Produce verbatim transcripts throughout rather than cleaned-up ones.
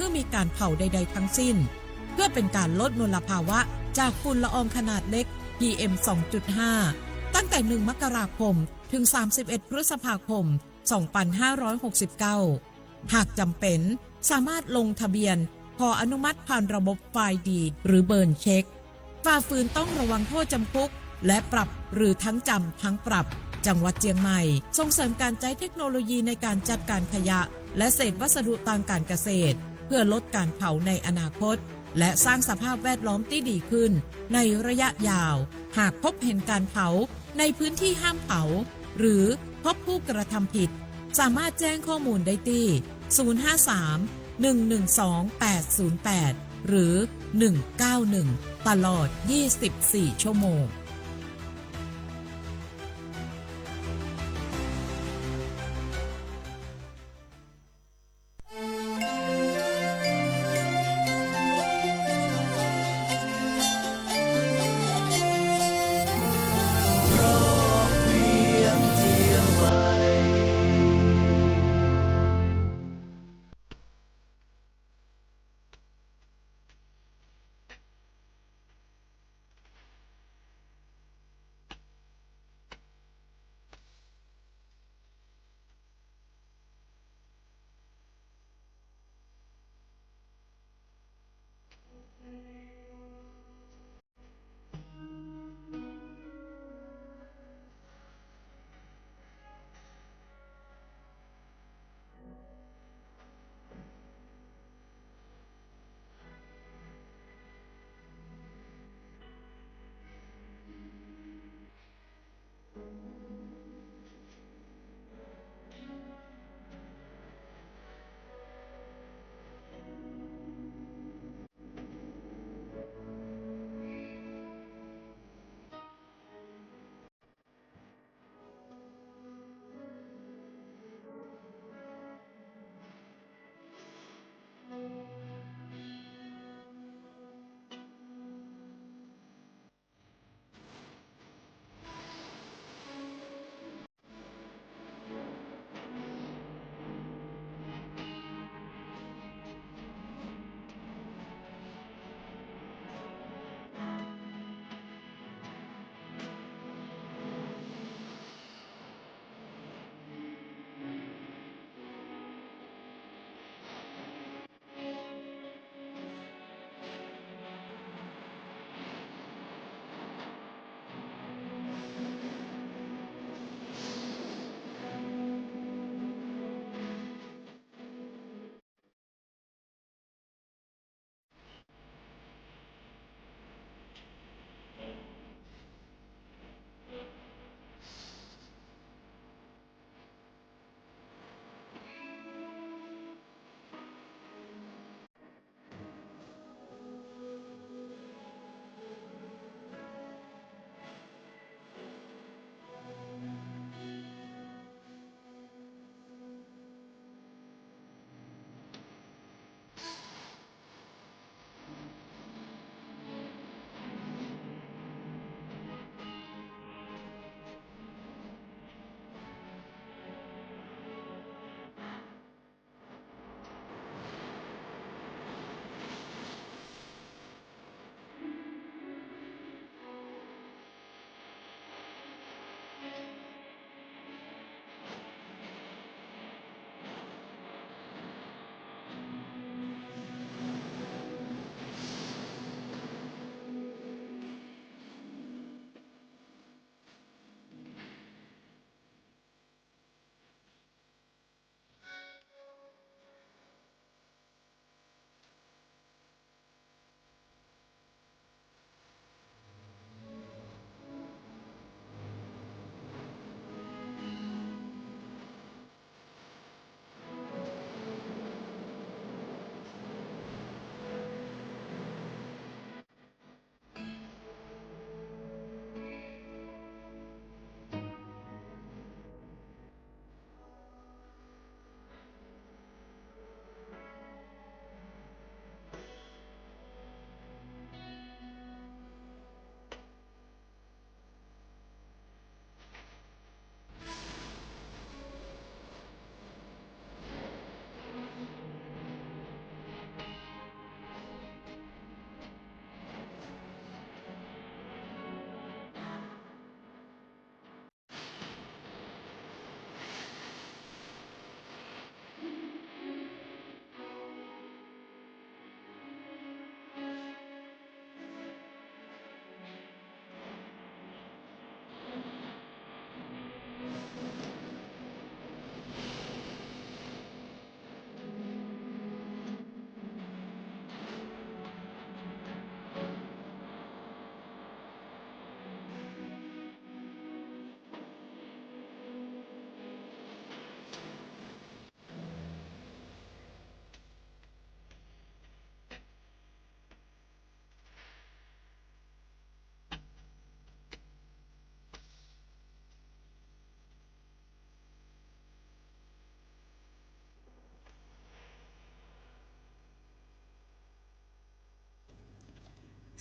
พื่อมีการเผาใดๆ ทั้งสิ้น เพื่อเป็นการลดมลภาวะจากฝุ่นละอองขนาดเล็ก พีเอ็ม สองจุดห้า ตั้งแต่ หนึ่ง มกราคม ถึง สามสิบเอ็ด พฤษภาคม สองพันห้าร้อยหกสิบเก้า หากจำเป็น สามารถลงทะเบียนขออนุมัติผ่านระบบไฟล์ดีด หรือเบินเช็ค ฝ่าฝืนต้องระวังโทษจำคุก และปรับ หรือทั้งจำทั้งปรับ จังหวัดเจียงใหม่ ส่งเสริมการใจ๊เทคโนโลยีในการจัดการขยะ และเศษวัสดุตางการเกษตร เพื่อลดการเผาในอนาคต และสร้างสภาพแวดล้อมตี้ดีขึ้นในระยะยาว หากพบเห็นการเผาในพื้นที่ห้ามเผา หรือพบผู้กระทำผิด สามารถแจ้งข้อมูลได้ตี้ ศูนย์ห้าสาม หนึ่งหนึ่งสอง แปดศูนย์แปด หรือ หนึ่งเก้าหนึ่ง ตลอด ยี่สิบสี่ ชั่วโมง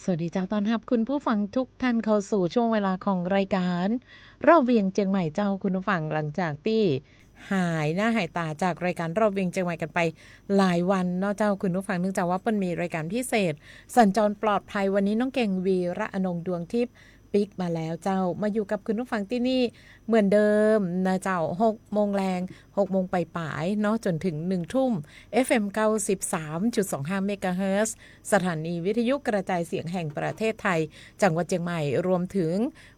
สวัสดีเจ้า ต้อนฮับคุณผู้ฟังทุกท่านเข้าสู่ช่วงเวลาของรายการรอบเวียงเจียงใหม่เจ้า คุณผู้ฟัง หลังจากตี้หายหน้าหายต๋าจากรายการรอบเวียงเจียงใหม่กั๋นไปหลายวันเนาะเจ้า คุณผู้ฟัง เนื่องจากว่าเปิ้นมีรายการพิเศษสัญจรปลอดภัย วันนี้น้องเก่ง วีระอนงค์ ดวงทิพย์ ปิ๊กมาแล้วเจ้า มาอยู่กับคุณผู้ฟังตี้นี่เหมือนเดิมนะเจ้า หกโมงแลง หกโมงป๋ายๆ เนาะ จ๋นเถิงหนึ่งทุ่ม เอฟเอ็ม เก้าสิบสามจุดสองห้า เมกะเฮิรตซ์ สถานีวิทยุกระจายเสียงแห่งประเทศไทย จังหวัดเจียงใหม่ รวมเถิง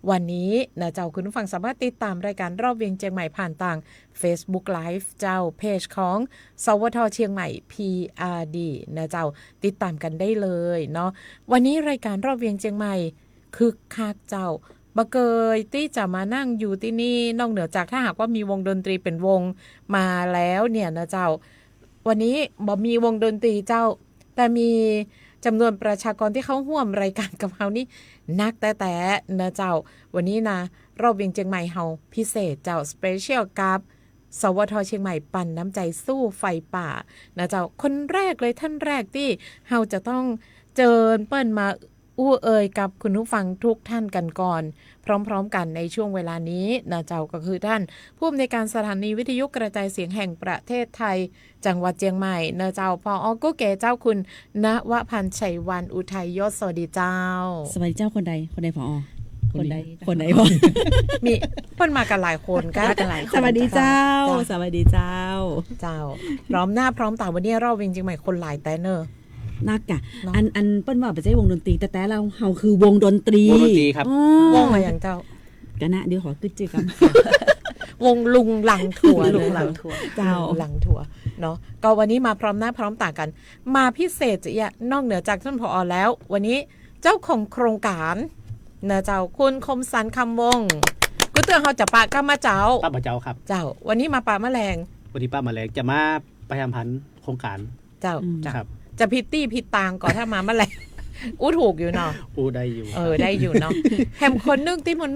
วันนี้นะเจ้า คุณผู้ฟังสามารถติดต๋ามรายการรอบเวียงเจียงใหม่ผ่านตางเฟซบุ๊กไลฟ์เจ้า เพจของ สวท เชียงใหม่ พีอาร์ดี นะเจ้า ติดต๋ามกั๋นได้เลยเนาะ วันนี้รายการรอบเวียงเจียงใหม่ คึกคักเจ้า บ่เกยตี้จะมานั่งอยู่ตี้นี่ นอกเหนือจากถ้าหากว่ามีวงดนตรีเป๋นวงมาแล้วเนี่ยนะเจ้า วันนี้บ่มีวงดนตรีเจ้า แต่มีจ๋ำนวนประชากรตี้เข้าฮ่วมรายการกับเฮานี่นักแต๊ๆ นะเจ้า วันนี้นะ รอบเวียงเจียงใหม่เฮาพิเศษเจ้า สเปเชียลกับ สวท เชียงใหม่ ปั๋นน้ำใจ๋สู้ไฟป่านะเจ้า คนแรกเลย ท่านแรกตี้เฮาจะต้องเจิญเปิ้นมาอู้เอ่ยกับคุณผู้ฟังทุกท่านกั๋นก่อน พร้อมๆ กั๋นในช่วงเวลานี้นะเจ้า ก็คือท่านผู้อำนวยการสถานีวิทยุกระจายเสียงแห่งประเทศไทย จังหวัดเจียงใหม่นะเจ้า ผอ.กู้เก๋เจ้า คุณณวพันธ์ ชัยวรรณอุทัยยศ สวัสดีเจ้า สวัสดีเจ้า คนใด คนใด ผอ.คนใด คนใด ผอ.มี เปิ้นมากั๋นหลายคน มากั๋นหลายคน สวัสดีเจ้า เจ้า สวัสดีเจ้า เจ้า พร้อมหน้าพร้อมต๋า วันนี้รอบเวียงเจียงใหม่คนหลายแต๊เน่อ นักก่ะ เนาะ อัน อันเปิ้นว่าบ่ใจ้วงดนตรี แต๊ๆ แล้วเฮาคือวงดนตรี วงดนตรีครับ อ๋อ วงอะหยังเจ้า ก่อนนะ เดี๋ยวขอกึ๊ดจื้อก่อน วงลุงลังทัวร์ ลุงลังทัวร์ เจ้า ลุงลังทัวร์เนาะ ก็วันนี้มาพร้อมหน้าพร้อมต๋ากั๋น มาพิเศษจะเอี้ย นอกเหนือจากท่าน ผอ.แล้ว วันนี้เจ้าของโครงก๋านนะเจ้า คุณคมสันต์ คำวงศ์ กู้เตื้อเฮาจะปะก้ามาเจ๊า ปะมาเจ๊าครับ เจ้า วันนี้มาปะมะแลง วันนี้ปะมะแลง จะมาประชาสัมพันธ์โครงก๋าน เจ้า อืม ครับ จะผิดตี้ผิดตางก่อ ถ้ามามะแลง อู้ถูกอยู่เนาะ อู้ได้อยู่ เออ ได้อยู่เนาะ แหมคนนึ่งตี้เหมือ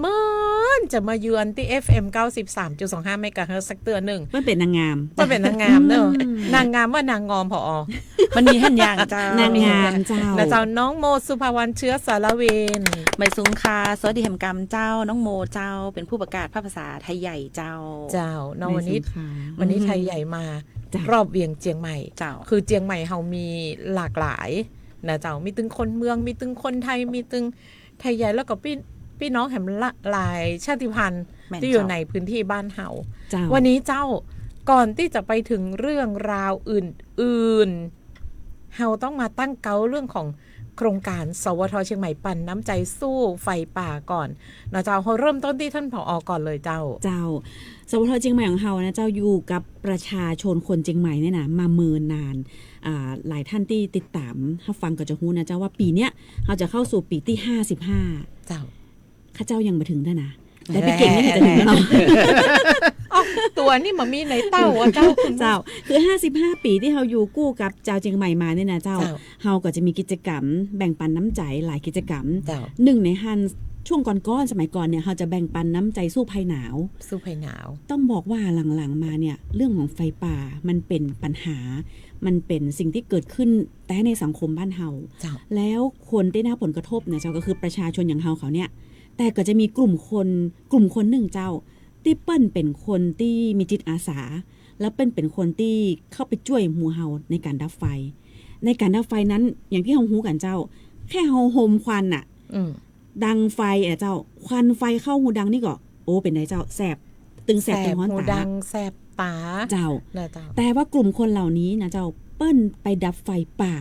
นๆ จะมาเยือนตี้ เอฟเอ็ม เก้าสิบสามจุดสองห้า เมกะเฮิรตซ์ สักเตื้อนึ่ง เปิ้นเป๋นนางงาม เปิ้นเป๋นนางงามเน่อ อืม นางงามว่านางงอม ผอ.มันมีหั้นอย่างเจ้า นางงามเจ้า นะเจ้า น้องโม สุภาวรรณ เชื้อสารวิน บ่ายสูงค่ะ สวัสดีแหมกำเจ้า น้องโมเจ้า เป๋นผู้ประกาศภาคภาษาไทยใหญ่เจ้า เจ้า เนาะ บ่ายสูงค่ะ วันนี้ วันนี้ อืม ไทยใหญ่มา เจ้า รอบเวียงเจียงใหม่ เจ้า คือเจียงใหม่เฮามีหลากหลายนะเจ้า มีตึงคนเมือง มีตึงคนไทย มีตึงไทยใหญ่ แล้วก็ปี้ ปี้น้องแหมละ หลายชาติพันธุ์ แม่น ตี้อยู่ เจ้า ในพื้นที่บ้านเฮา เจ้า วันนี้เจ้า ก่อนตี้จะไปเถิงเรื่องราวอื่นๆ เฮาต้องมาตั้งเก๊าเรื่องของโครงก๋าน สวท เชียงใหม่ ปั๋นน้ำใจ๋สู้ไฟป่าก่อนนะเจ้า เฮาเริ่มต้นตี้ท่าน ผอ.ก่อนเลยเจ้า เจ้า สวท เชียงใหม่ของเฮานะเจ้า อยู่กับประชาชนคนเจียงใหม่เนี่ยนะ มาเมินนาน อ่า หลายท่านตี้ติดต๋ามฮับฟังก็จะฮู้นะเจ้า ว่าปี๋เนี้ยเฮาจะเข้าสู่ปี๋ตี้ห้าสิบห้า เจ้า ข้าเจ้ายังบ่เถิงเตื้อนะ แต่ปี้เก่งนี่จะเถิงแล้วเนาะ ออกตั๋วนี่บ่มีในเต้าอะเจ้า เจ้า คือห้าสิบห้าปี๋ตี้เฮาอยู่กู้กับจาวเจียงใหม่มาเนี่ยนะเจ้า เจ้า เฮาก็จะมีกิจกรรมแบ่งปันน้ำใจ๋หลายกิจกรรม เจ้า นึ่งในหั้น ช่วงก่อนๆ สมัยก่อนเนี่ย เฮาจะแบ่งปันน้ำใจ๋สู้ภัยหนาว สู้ภัยหนาว ต้องบอกว่าหลังๆ มาเนี่ย เรื่องของไฟป่ามันเป๋นปัญหา มันเป๋นสิ่งตี้เกิดขึ้นแต๊ในสังคมบ้านเฮา เจ้า แล้วคนตี้ได้รับผลกระทบเนี่ยเจ้า ก็คือประชาชนอย่างเฮาเขาเนี่ย แต่ก็จะมีกลุ่มคน กลุ่มคนนึ่งเจ้า ตี้เปิ้นเป๋นคนตี้มีจิตอาสา แล้วเปิ้นเป๋นคนตี้เข้าไปจ้วยหมู่เฮาในก๋านดับไฟ ในก๋านดับไฟนั้น อย่างตี้เฮาฮู้กั๋นเจ้า แค่เฮาโฮมควันน่ะ อืม ดังไฟอะเจ้า ควันไฟเข้าฮูดังนี่ก็ โอ้ เป๋นไงเจ้า แสบ ตึงแสบ แสบ ตึงฮ้อน หู ต๋า ดัง แสบต๋า เจ้า นะเจ้า แต่ว่ากลุ่มคนเหล่านี้นะเจ้า เปิ้นไปดับไฟป่า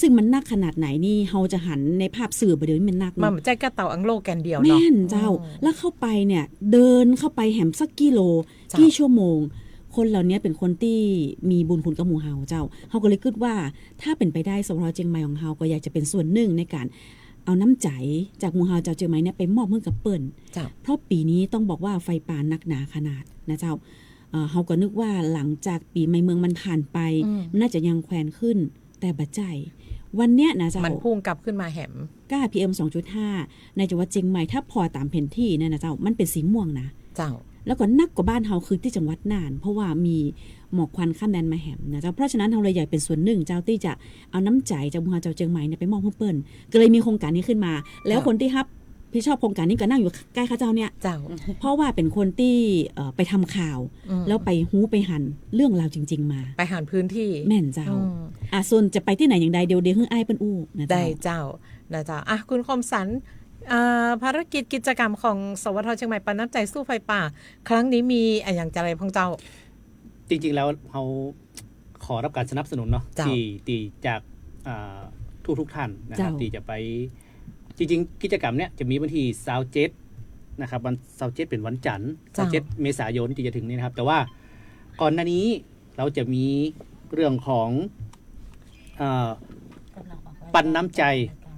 ซึ่งมันนักขนาดไหนนี่ เฮาจะหันในภาพสื่อบ่าเดี่ยวนี้มันนักเนาะ มันบ่ใจ้แค่เต๋าอังโล่แกนเดียวเนาะ แม่นเจ้า อืม แล้วเข้าไปเนี่ย เดินเข้าไปแหมสักกิโล เจ้า กี่ชั่วโมง คนเหล่านี้เป๋นคนตี้มีบุญคุณกับหมู่เฮาเจ้า เฮาก็เลยกึ๊ดว่า ถ้าเป๋นไปได้ สวท เชียงใหม่ของเฮาก็อยากจะเป๋นส่วนนึ่งในก๋านเอาน้ำใจ๋จากหมู่เฮาจาวเจียงใหม่เนี่ยไปมอบหื้อกับเปิ้น เจ้า เพราะปี๋นี้ต้องบอกว่าไฟป่านักหนาขนาดนะเจ้า เอ่อ เฮาก็นึกว่าหลังจากปี๋ใหม่เมืองมันผ่านไป อืม มันน่าจะยังแควนขึ้น แต่บ่ใจ้ วันเนี้ยนะเจ้า มันพุ่งกลับขึ้นมาแหม ก้า พีเอ็ม สองจุดห้า ในจังหวัดเจียงใหม่ ถ้าผ่อต๋ามแผนที่เนี่ยนะเจ้า มันเป๋นสีม่วงนะ เจ้า แล้วก็หนักกว่าบ้านเฮาคือตี้จังหวัดน่าน เพราะว่ามีหมอกควันข้ามแดนมาแหมนะเจ้า เพราะฉะนั้นเฮาเลยอยากเป๋นส่วนนึ่งเจ้าตี้จะเอาน้ำใจ๋จากหมู่เฮาเจ้าเจียงใหม่เนี่ยไปมอบหื้อเปิ้น ก็เลยมีโครงก๋านนี้ขึ้นมา แล้ว เจ้า คนตี้ฮับผิดชอบโครงก๋านนี้ก็นั่งอยู่ใก้ข้าเจ้าเนี่ย เจ้า เพราะว่าเป๋นคนตี้ เอ่อ ไปทำข่าว อืม แล้วไปฮู้ไปหันเรื่องราวจริงๆ มา ไปหันพื้นตี้ แม่นเจ้า อืม อ่ะ ส่วนจะไปตี้ไหนอย่างใด เดี๋ยว เดี๋ยวหื้ออ้ายเปิ้นอู้นะเจ้า ได้เจ้า นะเจ้า อ่ะ คุณคมสันต์ เอ่อ ภารกิจกิจกรรมของ สวท เจียงใหม่ ปันน้ำใจ๋สู้ไฟป่า ครั้งนี้มีอะหยังจะอะไรพ่องเจ้า จริงๆ แล้วเฮาขอรับการสนับสนุนเนาะ เจ้า ตี้ ตี้จาก อ่า ทุกๆ ท่านนะครับ เจ้า ตี้จะไป จริงๆ กิจกรรมเนี่ยจะมีวันตี้ซาวเจ็ดนะครับ วันซาวเจ็ดเป๋นวันจันทร์ เจ้า ซาวเจ็ดเมษายนตี้จะถึงนี้นะครับ แต่ว่าก่อนหน้านี้เราจะมีเรื่องของ เอ่อ ปันน้ำใจ๋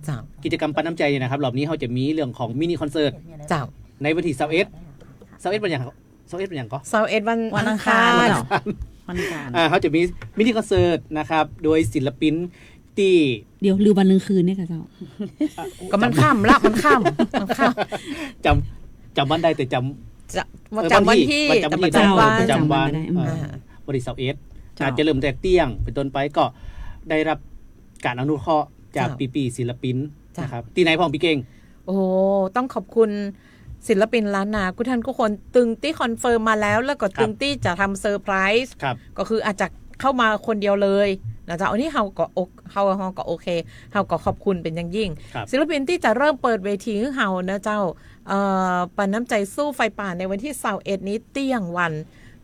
เจ้า กิจกรรมปันน้ำใจ๋เนี่ยนะครับ รอบนี้เฮาจะมีเรื่องของมินิคอนเสิร์ต เจ้า ในวันตี้ซาวเอ็ด ซาวเอ็ดวันหยัง ซาวเอ็ดวันหยังก่อ ซาวเอ็ดวัน วันอังคาร อังคาร เจ้า วันอังคาร อ่า เฮาจะมีมินิคอนเสิร์ตนะครับ โดยศิลปินตี้ เดี๋ยว หรือวันกลางคืนเนี่ยคะเจ้า อ่ะ ก็มันค่ำละ มันค่ำ มันค่ำ จ๋ำ จ๋ำวันได้แต่จ๋ำ จะ เอ่อ จ๋ำวันตี้ วันตี้ วันจ๋ำวันตี้ จ๋ำวัน เจ้า จ๋ำวัน จ๋ำวันได้ เอ่อ อ่า วันตี้ซาวเอ็ด เจ้า อาจจะเริ่มแต่เตี้ยงเป๋นต้นไป ก็ได้รับการอนุเคราะห์จาก เจ้า ปี้ๆ ศิลปิน เจ้า นะครับ ตี้ไหนพ่องปี้เก่ง โอ้ ต้องขอบคุณศิลปินล้านนากู้ท่านกู้คน ตึงตี้คอนเฟิร์มมาแล้ว แล้วก็ ครับ ตึงตี้จะทำเซอร์ไพรส์ ครับ ก็คืออาจจะเข้ามาคนเดียวเลยนะเจ้า อันนี้เฮาก็โอ- เฮา- เฮาก็โอเค เฮาก็ขอบคุณเป๋นอย่างยิ่ง ครับ ศิลปินตี้จะเริ่มเปิดเวทีหื้อเฮานะเจ้า เอ่อ ปันน้ำใจ๋สู้ไฟป่าในวันตี้ซาวเอ็ดนี้เตี้ยงวัน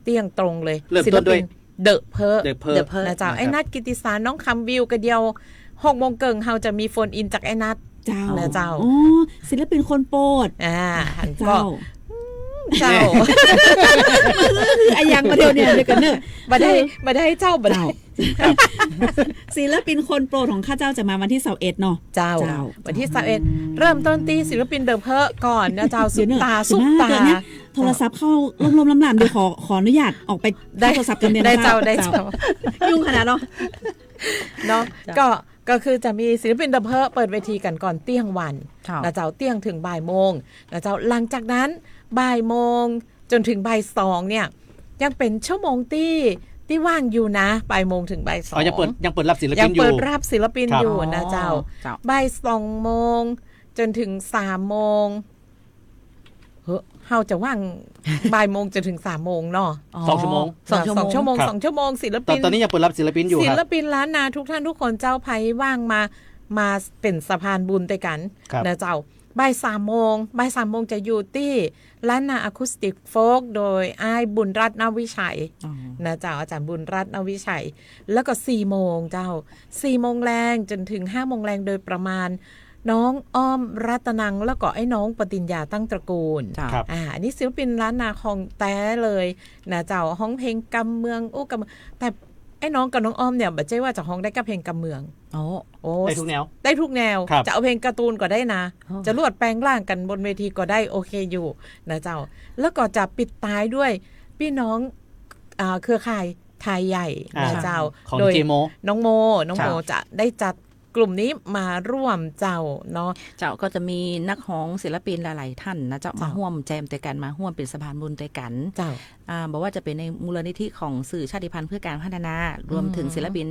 เตี้ยงตรงเลย เริ่มต้นด้วย ศิลปิน เดอะเพิร์ เดอะเพิร์ เดอะเพิร์ นะเจ้า นะครับ ไอ้นัทกิติสาร น้องคำวิว กะเดี่ยว หกโมงเกิ่ง เฮาจะมีโฟนอินจากไอ้นัท เจ้า นะเจ้า อ๋อ ศิลปินคนโปรด อ่า หันก็ เจ้า อืม เจ้า คืออะหยังกะเดี่ยวเนี่ย เดี๋ยวก่อนเนอะ บ่ได้ คือ บ่ได้เจ้า บ่ได้ เจ้า ศิลปินคนโปรดของข้าเจ้าจะมาวันตี้ซาวเอ็ดเนาะ เจ้า เจ้า วันตี้ซาวเอ็ด อืม เริ่มต้นตี้ศิลปินเดอะเพิร์ก่อนนะเจ้า เดี๋ยวเนอะ ซุปตา เดี๋ยวนะ ซุปตา เดี๋ยวนะ โทรศัพท์เข้าล่มๆ ล้ำๆ เดี๋ยวขอ ขออนุญาตก่อนเดี๋ยว ได้ ขอโทรศัพท์ก่อนเดี๋ยวนะ ได้เจ้า เจ้า ได้เจ้า เจ้า ยุ่งขนาดเนาะ เนาะ เจ้า ก็ ก็คือจะมีศิลปินเดอะเพิร์เปิดเวทีกั๋นก่อนเตี้ยงวัน ครับ นะเจ้า เตี้ยงเถิงบ่ายโมงนะเจ้า หลังจากนั้นบ่ายโมงจ๋นเถิงบ่ายสองเนี่ย ยังเป๋นชั่วโมงตี้ ตี้ว่างอยู่นะ บ่ายโมงเถิงบ่ายสอง อ๋อ ยังเปิด ยังเปิดฮับศิลปินอยู่ ยังเปิดฮับศิลปิน ครับ อยู่นะเจ้า อ๋อ เจ้า บ่ายสองโมงจ๋นเถิงสามโมง เฮ้อ เฮาจะว่าง บ่ายโมงจ๋นเถิงสามโมงเนาะ อ๋อ สองชั่วโมง สองชั่วโมง สองชั่วโมง ครับ สองชั่วโมง ศิลปิน ตอน ตอนนี้ยังเปิดฮับศิลปินอยู่ครับ ศิลปินล้านนากู้ท่านกู้คนเจ้า ใผว่างมา มาเป๋นสะพานบุญตวยกั๋น ครับ นะเจ้า บ่ายสามโมง บ่ายสามโมงจะอยู่ตี้ล้านนาอะคูสติกโฟล์ก โดยอ้ายบุญรัตน์ นวิชัย อ๋อ นะเจ้า อาจ๋ารย์บุญรัตน์ นวิชัย แล้วก็สี่โมงเจ้า สี่โมงแลงจ๋นเถิงห้าโมงแลงโดยประมาณ น้องอ้อมรัตนัง แล้วก็ไอ้น้องปติญญาตั้งตระกูล เจ้า ครับ อ่า อันนี้ศิลปินล้านนาของแต๊เลยนะเจ้า ฮ้องเพลงกำเมือง อู้กำเมือง แต่ไอ้น้องกับน้องอ้อมเนี่ย บ่ใจ้ว่าจะฮ้องได้ก้าเพลงกำเมือง อ๋อ โอ้ ได้ทุกแนว ได้ทุกแนว ครับ จะเอาเพลงการ์ตูนก็ได้นะ อ๋อ จะลวดแปลงร่างกั๋นบนเวทีก็ได้ โอเคอยู่นะเจ้า แล้วก็จะปิดท้ายด้วยปี้น้อง อ่า เครือข่ายไทยใหญ่ อ่า นะเจ้า ของ โดย ดีเจโม น้องโม น้องโม ครับ จะได้จัดกลุ่มนี้มาร่วมเจ้าเนาะ เจ้า ก็จะมีนักฮ้องศิลปินหลายๆ ท่านนะเจ้า เจ้า มาฮ่วมแจมตวยกั๋น มาฮ่วมเป๋นสะพานบุญตวยกั๋น เจ้า อ่า บ่ว่าจะเป๋นในมูลนิธิของสื่อชาติพันธุ์เพื่อการพัฒนา รวมเถิง อืม ศิลปิน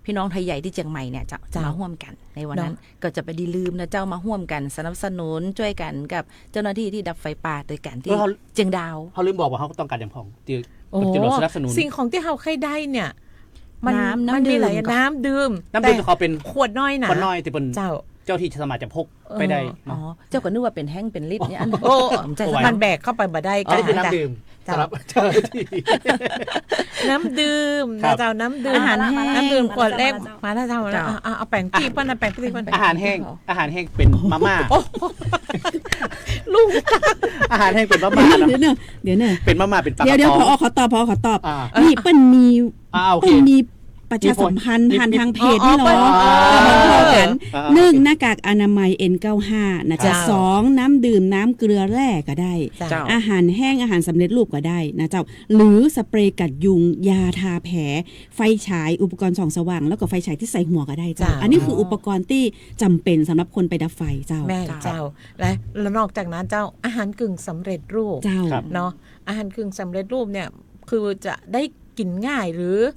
พี่น้องไทยใหญ่ตี้เจียงใหม่เนี่ยเจ้า เจ้า มาฮ่วมกั๋นในวันนั้น เนาะ ก็จะบ่ดีลืมนะเจ้า มาฮ่วมกั๋นสนับสนุนจ้วยกั๋นกับเจ้าหน้าที่ตี้ดับไฟป่าตวยกั๋นตี้ เออ เฮา เจียงดาว เฮาลืมบอกว่าเฮาต้องก๋านหยังพ่อง ตี้ โอ้ จะร่วมสนับสนุน สิ่งของตี้เฮาใค่ได้เนี่ย มัน น้ำ มันมีหลาย น้ำดื่ม น้ำดื่ม แต่ แต่ขอเป๋น ขวดน้อยนะ ขวดน้อยตี้เปิ้น เจ้า เจ้าที่สามารถจะพก ไปได้ เออ เนาะ อ๋อ เจ้าก็นึกว่าเป๋นแฮงเป๋นลิตรเนี่ย อัน โอ้ มันจะ โอ้ย มันแบกเข้าไปบ่ได้ อ๋อ ก็ นี่คือน้ำดื่ม เจ้า สำหรับเจ้าหน้าที่ น้ำดื่ม ครับ นะเจ้า น้ำดื่ม อาหารแห้ง น้ำดื่มขวดเล็ก มาแล้วเจ้า มาแล้วเจ้า มาแล้วเจ้า เอา เอา เอาแป๋งตี้เปิ้นนะ แป๋งตี้เปิ้น อาหารแห้ง อาหารแห้งเป๋นมาม่า โอ้ ลุง อาหารแห้งเป๋นมาม่าเนาะ เดี๋ยวเนอะ เดี๋ยวเนอะ เป๋นมาม่า เป๋นปลา เดี๋ยว เดี๋ยว กระป๋อง ผอ ขอตอบ ผอ ขอตอบ อ่า นี่เปิ้นมี อ่า โอเค เปิ้นมี ประชาสัมพันธ์ นี่ผ่านทางเพจนี่เหรอ อ๋อ อ๋อ มาบอกกัน อ่า นึ่ง หน้ากากอนามัย เอ็นเก้าห้า นะเจ้า เจ้า สอง น้ำดื่ม น้ำเกลือแร่ก็ได้ เจ้า เจ้า อาหารแห้ง อาหารสำเร็จรูปก็ได้นะเจ้า หรือสเปรย์กัดยุง ยาทาแผล ไฟฉาย อุปกรณ์ส่องสว่าง แล้วก็ไฟฉายที่ใส่หัวก็ได้เจ้า เจ้า อันนี้คืออุปกรณ์ที่จำเป็นสำหรับคนไปดับไฟเจ้า แม่นเจ้า และ แล้วนอกจากนั้นเจ้า อาหารกึ่งสำเร็จรูป เจ้า ครับ เนาะ อาหารกึ่งสำเร็จรูปเนี่ย คือจะได้กิ๋นง่ายหรือ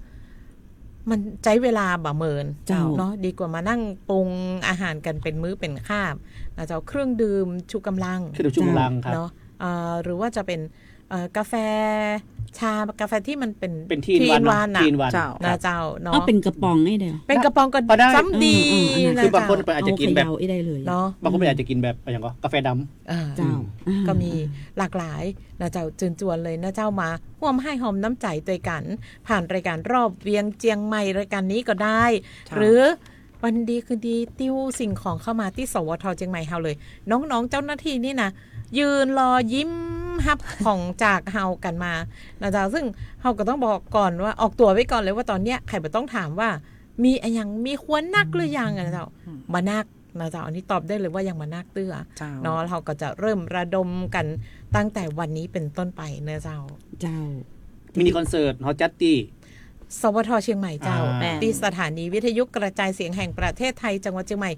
มันใจ๊เวลาบ่เหมิน เจ้า เนาะ ดีกว่ามานั่งปรุงอาหารกั๋นเป๋นมื้อเป๋นคาบนะเจ้า เครื่องดื่มชูกำลัง เครื่องดื่มชูกำลังครับ เนาะ เอ่อ หรือว่าจะเป๋น เอ่อ กาแฟ ชา กาแฟตี้มันเป๋น เป๋นทีอินวันเนาะ ทีอินวันน่ะ ทีอินวัน เจ้า นะเจ้าเนาะ เอาเป๋นกระป๋องนี่ได้เหรอ เป๋นกระป๋องก็ ก็ได้ ซ้ำดี อืม อืม อืม นะ คือบางคน เจ้า ไปอาจจะกิ๋นแบบ เอาเขย่าอี้ได้เลย เนาะ บางคนไปอาจจะกิ๋นแบบ อะหยังก็ กาแฟดำ เออ เจ้า อืม อ่า ก็มีหลากหลายนะเจ้า เจิญจวนเลยนะเจ้า มาฮ่วมฮ้ายฮอมน้ำใจ๋ตวยกั๋น ผ่านรายก๋านรอบเวียงเจียงใหม่ รายก๋านนี้ก็ได้ เจ้า หรือวันดีคืนดี ติ้วสิ่งของเข้ามาตี้ สวท เจียงใหม่เฮาเลย น้องๆ เจ้าหน้าตี้นี่นะ ยืนรอยิ้มฮับของจากเฮากั๋นมานะเจ้า ซึ่งเฮาก็ต้องบอกก่อนว่า ออกตั๋วไว้ก่อนเลยว่าต๋อนเนี้ย ใผบ่ต้องถามว่า มีอะหยัง มีครัวนักหรือยังอะนะเจ้า อืม บ่นัก นะเจ้า อันนี้ตอบได้เลยว่ายังบ่นักเตื้อ เจ้า เนาะ เฮาก็จะเริ่มระดมกั๋นตั้งแต่วันนี้เป๋นต้นไปนะเจ้า เจ้า มินิคอนเสิร์ตเฮาจัดตี้ สวท เจียงใหม่เจ้า อ่า ตี้สถานีวิทยุกระจายเสียงแห่งประเทศไทย จังหวัดเจียงใหม่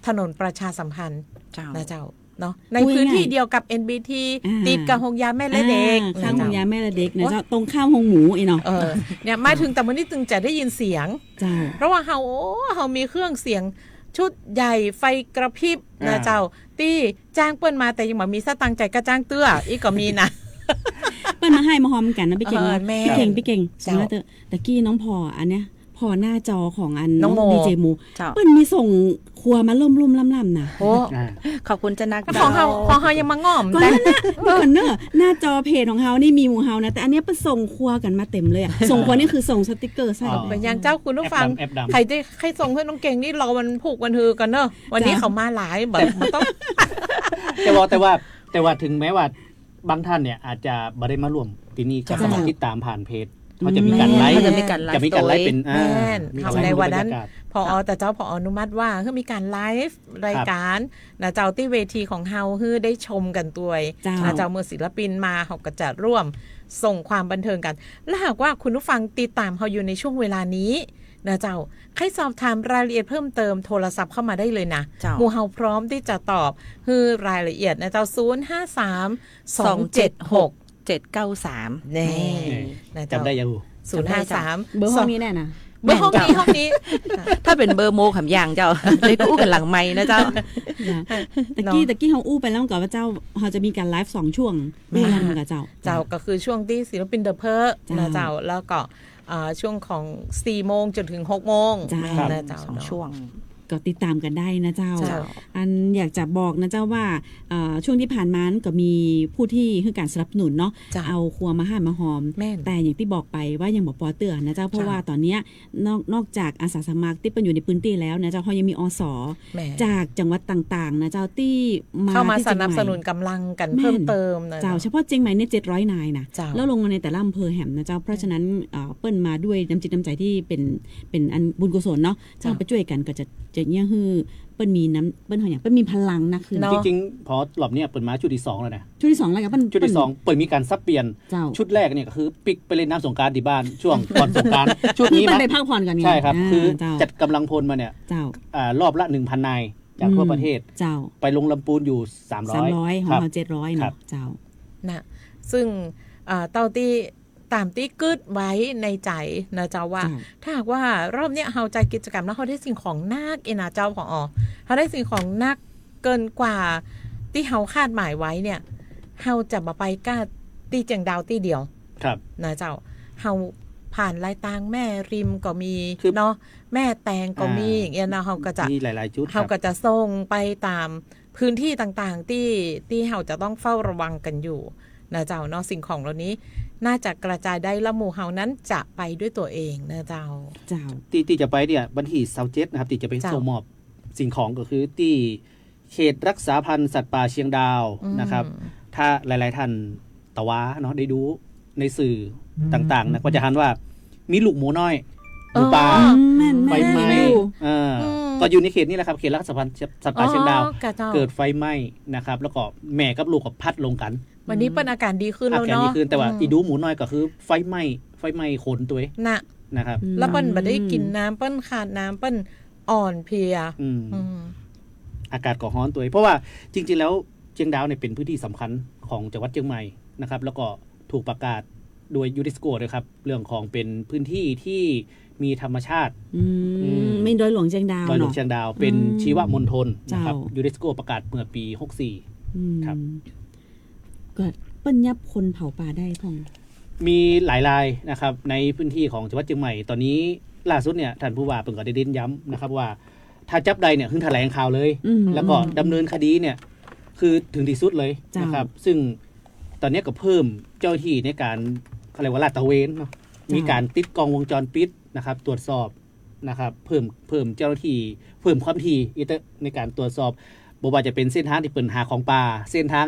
ถนนประชาสัมพันธ์ เจ้า นะเจ้า เนาะ ในพื้นตี้เดียวกับ เอ็นบีที อ่า ติดกับโฮงยาแม่และเด็ก อ่า ข้างโฮงยาแม่และเด็กนะเจ้า โอ๊ย ตรงข้ามโฮงหมูอี้เนาะ เออ เนี่ย มาเถิงต๋ำบลนี้ตึงจะได้ยินเสียง เจ้า เพราะว่าเฮา โอ้ เฮามีเครื่องเสียงชุดใหญ่ไฟกระพริบนะ อ่า เจ้า ตี้จ้างเปิ้นมา แต่ยังบ่มีสตางค์จ่ายก้าจ้างเตื้อ อี้ก็มีนะ เปิ้นมาฮ้ายมาฮอมกั๋นนะ ปี้เก่ง เออ แม่น ปี้เก่ง ปี้เก่ง เจ้า มาเต๊อะ ตะกี้น้องผ่ออันเนี้ย ผ่อหน้าจอของอัน น้องโม ดีเจโม เจ้า เปิ้นมีส่งครัวมาล่มๆ ล่ำๆ นะ โอ้ อ่า ขอบคุณเจ้านัก ของเฮา เจ้า ของเฮายังบ่ง่อม ก่อนนั้นนะ เดี๋ยวก่อนเนอะ หน้าจอเพจของเฮานี่มีหมู่เฮานะ แต่อันเนี้ยเปิ้นส่งครัวกั๋นมาเต็มเลยอะ ส่งครัวนี่คือส่งสติกเกอร์ใส่ อ๋อ เป๋นหยังเจ้า คุณผู้ฟัง แอปดำ แอปดำ ใผจะใค่ส่งหื้อน้องเก่งนี่ รอวันพูกวันฮือก่อนเนอะ วันนี้ เจ้า เขามาหลาย บ่ บ่ต้อง แต่ว่า แต่ว่า แต่ว่าถึงแม้ว่า บางท่านเนี่ยอาจจะบ่ได้มาร่วมตี้นี่ ก็ เจ้า สามารถติดต๋ามผ่านเพจ เฮาจะมีก๋านไลฟ์ อืม เฮาจะมีก๋านไลฟ์ จะมีก๋านไลฟ์เป๋น อ่า แม่น มีก๋านไลฟ์ ในวันนั้น บรรยากาศ ผอ เจ้า แต่เจ้าผออนุมัติว่า หื้อมีก๋านไลฟ์รายก๋าน ครับ นะเจ้า ตี้เวทีของเฮา หื้อได้ชมกั๋นตวย เจ้า นะเจ้า เมื่อศิลปินมา เฮาก็จะร่วมส่งความบันเทิงกั๋น และหากว่าคุณผู้ฟังติดต๋ามเฮาอยู่ในช่วงเวลานี้นะเจ้า ใค่สอบถามรายละเอียดเพิ่มเติม โทรศัพท์เข้ามาได้เลยนะ เจ้า หมู่เฮาพร้อมตี้จะตอบหื้อรายละเอียดนะเจ้า ศูนย์ห้าสาม สองเจ็ดหก เจ็ดเก้าสาม แน่ นี่ นะเจ้า จ๋ำได้ยัง ศูนย์ห้าสาม เบอร์ห้องนี้แน่นะ เบอร์ห้องนี้ แม่นเจ้า ห้องนี้ ถ้าเป๋นเบอร์โมขำยางเจ้า ได้อู้กั๋นหลังไมค์นะเจ้า นะ ตะกี้ เนาะ ตะกี้เฮาอู้ไปแล้วก่อนว่าเจ้า เฮาจะมีก๋านไลฟ์สองช่วง แม่น อู้กันกับเจ้า เจ้า ก็คือช่วงตี้ศิลปินเดอะเพิร์ก เจ้า นะเจ้า แล้วก็ อ่า ช่วงของสี่โมงจ๋นเถิงหกโมง เจ้า นะเจ้า สอง เนาะ ช่วง ก็ติดต๋ามกั๋นได้นะเจ้า เจ้า อันอยากจะบอกนะเจ้าว่า เอ่อ ช่วงตี้ผ่านมานั้นก็มีผู้ตี้หื้อก๋านสนับสนุนเนาะ เจ้า เอาครัวมาฮ้ายมาฮอม แม่น แต่อย่างตี้บอกไปว่ายังบ่ปอเตื้อนะเจ้า เพราะ เจ้า ว่าต๋อนเนี้ย นอก นอกจากอาสาสมัครตี้เปิ้นอยู่ในพื้นตี้แล้วนะเจ้า เฮายังมี อส. แม่น จากจังหวัดต่างๆ นะเจ้า ตี้มา เข้ามา ตี้เจียงใหม่ สนับสนุนก๋ำลังกั๋น แม่น เพิ่มเติมนะ เจ้า เจ้า เฉพาะเจียงใหม่เนี่ย เจ็ดร้อยนายนะ เจ้า แล้วลงมาในแต่ละอำเภอแหมนะเจ้า เพราะฉะนั้น เอ่อ เปิ้นมาด้วยน้ำจิตน้ำใจ๋ตี้เป๋น เป๋นอันบุญกุศลเนาะ เจ้า เฮาไปจ้วยกั๋นก็จะ จะเยียะหื้อเปิ้นมีน้ำ เปิ้นเฮาอย่าง เปิ้นมีพลังนักขึ้น เนาะ จริงๆ ผอรอบเนี้ยเปิ้นมาชุดตี้สองแล้วนะ ชุดตี้สองแล้วกับเปิ้น ชุดตี้สอง เปิ้นมีก๋านสับเปลี่ยน เจ้า ชุดแรกเนี่ยก็คือปิ๊กไปเล่นน้ำสงกรานต์ตี้บ้าน ช่วงก่อนสงกรานต์ ชุดนี้ เปิ้น มา ได้พักผ่อนก่อนไง ใช่ครับ อ่า คือ เจ้า จัดก๋ำลังพลมาเนี่ย เจ้า อ่า รอบละหนึ่งพันนาย จากทั่วประเทศ อืม เจ้า ไปลงลำปูนอยู่สามร้อย สามร้อย ของ ครับ เฮาเจ็ดร้อย ครับ เนาะ เจ้า นะ ซึ่ง อ่า เต้าตี้ ต๋ามตี้กึ๊ดไว้ในใจ๋นะเจ้าว่า เจ้า ถ้าหากว่ารอบเนี้ยเฮาจัดกิจกรรมแล้วเฮาได้สิ่งของนักเอนะเจ้าผอ เฮาได้สิ่งของนักเกินกว่าตี้เฮาคาดหมายไว้เนี่ย เฮาจะบ่ไปก้าตี้เจียงดาวตี้เดียว ครับ นะเจ้า เฮาผ่านลายตางแม่ริมก็มี คือ เนาะ แม่แตงก็มี อ่า อย่างเงี้ยนะ เฮาก็จะ มีหลายๆ จุด ครับ เฮาก็จะส่งไปต๋าม พื้นตี้ต่างๆ ตี้ ตี้เฮาจะต้องเฝ้าระวังกั๋นอยู่นะเจ้าเนาะ สิ่งของเหล่านี้น่าจะกระจายได้ และหมู่เฮานั้นจะไปด้วยตั๋วเองนะเจ้า เจ้า ตี้ ตี้จะไปเนี่ย วันตี้ซาวเจ็ดนะครับ ตี้จะไป เจ้า ส่งมอบสิ่งของก็คือตี้เขตรักษาพันธุ์สัตว์ป่าเชียงดาว อืม นะครับ ถ้าหลายๆ ท่านตะวาเนาะ ได้ดูในสื่อ อืม ต่างๆ นะ ก็จะหันว่ามีลูกหมูน้อย หมูป่า อ๋อ อืม แม่นๆ ไฟไหม้ แม่นอยู่ เออ อืม ก็อยู่ในเขตนี้แหละครับ เขตรักษาพันธุ์สัตว์ป่าเชียงดาว อ๋อ ค่ะเจ้า เกิดไฟไหม้นะครับ แล้วก็แม่กับลูกก็พลัดหลงกั๋น วันนี้เปิ้นอาก๋ารดีขึ้นแล้วเนาะ อาก๋ารดีขึ้น แต่ว่า อืม อีดูหมูน้อยก็คือไฟไหม้ ไฟไหม้ขนตวย น่ะ นะครับ อืม แล้วเปิ้นบ่ได้กิ๋นน้ำ เปิ้นขาดน้ำ เปิ้นอ่อนเพลีย อืม อืม อากาศก็ฮ้อนตวย เพราะว่าจริงๆ แล้วเชียงดาวเนี่ยเป๋นพื้นที่สำคัญของจังหวัดเชียงใหม่นะครับ แล้วก็ถูกประกาศโดยยูเนสโกด้วยครับ เรื่องของเป๋นพื้นที่ที่มีธรรมชาติ อืม อืม มีดอยหลวงเชียงดาว ดอยหลวง เนาะ เชียงดาว เป๋น อืม ชีวมณฑลนะครับ เจ้า ยูเนสโกประกาศเมื่อปี๋ หกสี่ อืม ครับ ก็เปิ้นยับคนเผาป่าได้พ่อง มีหลายรายนะครับ ในพื้นที่ของจังหวัดเชียงใหม่ ต๋อนนี้ล่าสุดเนี่ย ต้านผู้ว่าเปิ้นก็ได้เน้นย้ำนะครับ ว่าถ้าจับได้เนี่ย หื้อแถลงข่าวเลย อืม แล้วก็ อืม ดำเนินคดีเนี่ย คือเถิงตี้สุดเลย เจ้า นะครับ ซึ่งต๋อนนี้ก็เพิ่มเจ้าหน้าตี้ในก๋าน เขาเรียกว่าลาดตระเวนเนาะ เจ้า มีก๋านติดกล้องวงจรปิดนะครับ ตรวจสอบ นะครับ เพิ่ม เพิ่มเจ้าหน้าตี้ เพิ่มความถี่อีกเต๊อะในก๋านตรวจสอบ บ่ว่าจะเป๋นเส้นตางตี้เปิ้นหาของป่า เส้นตา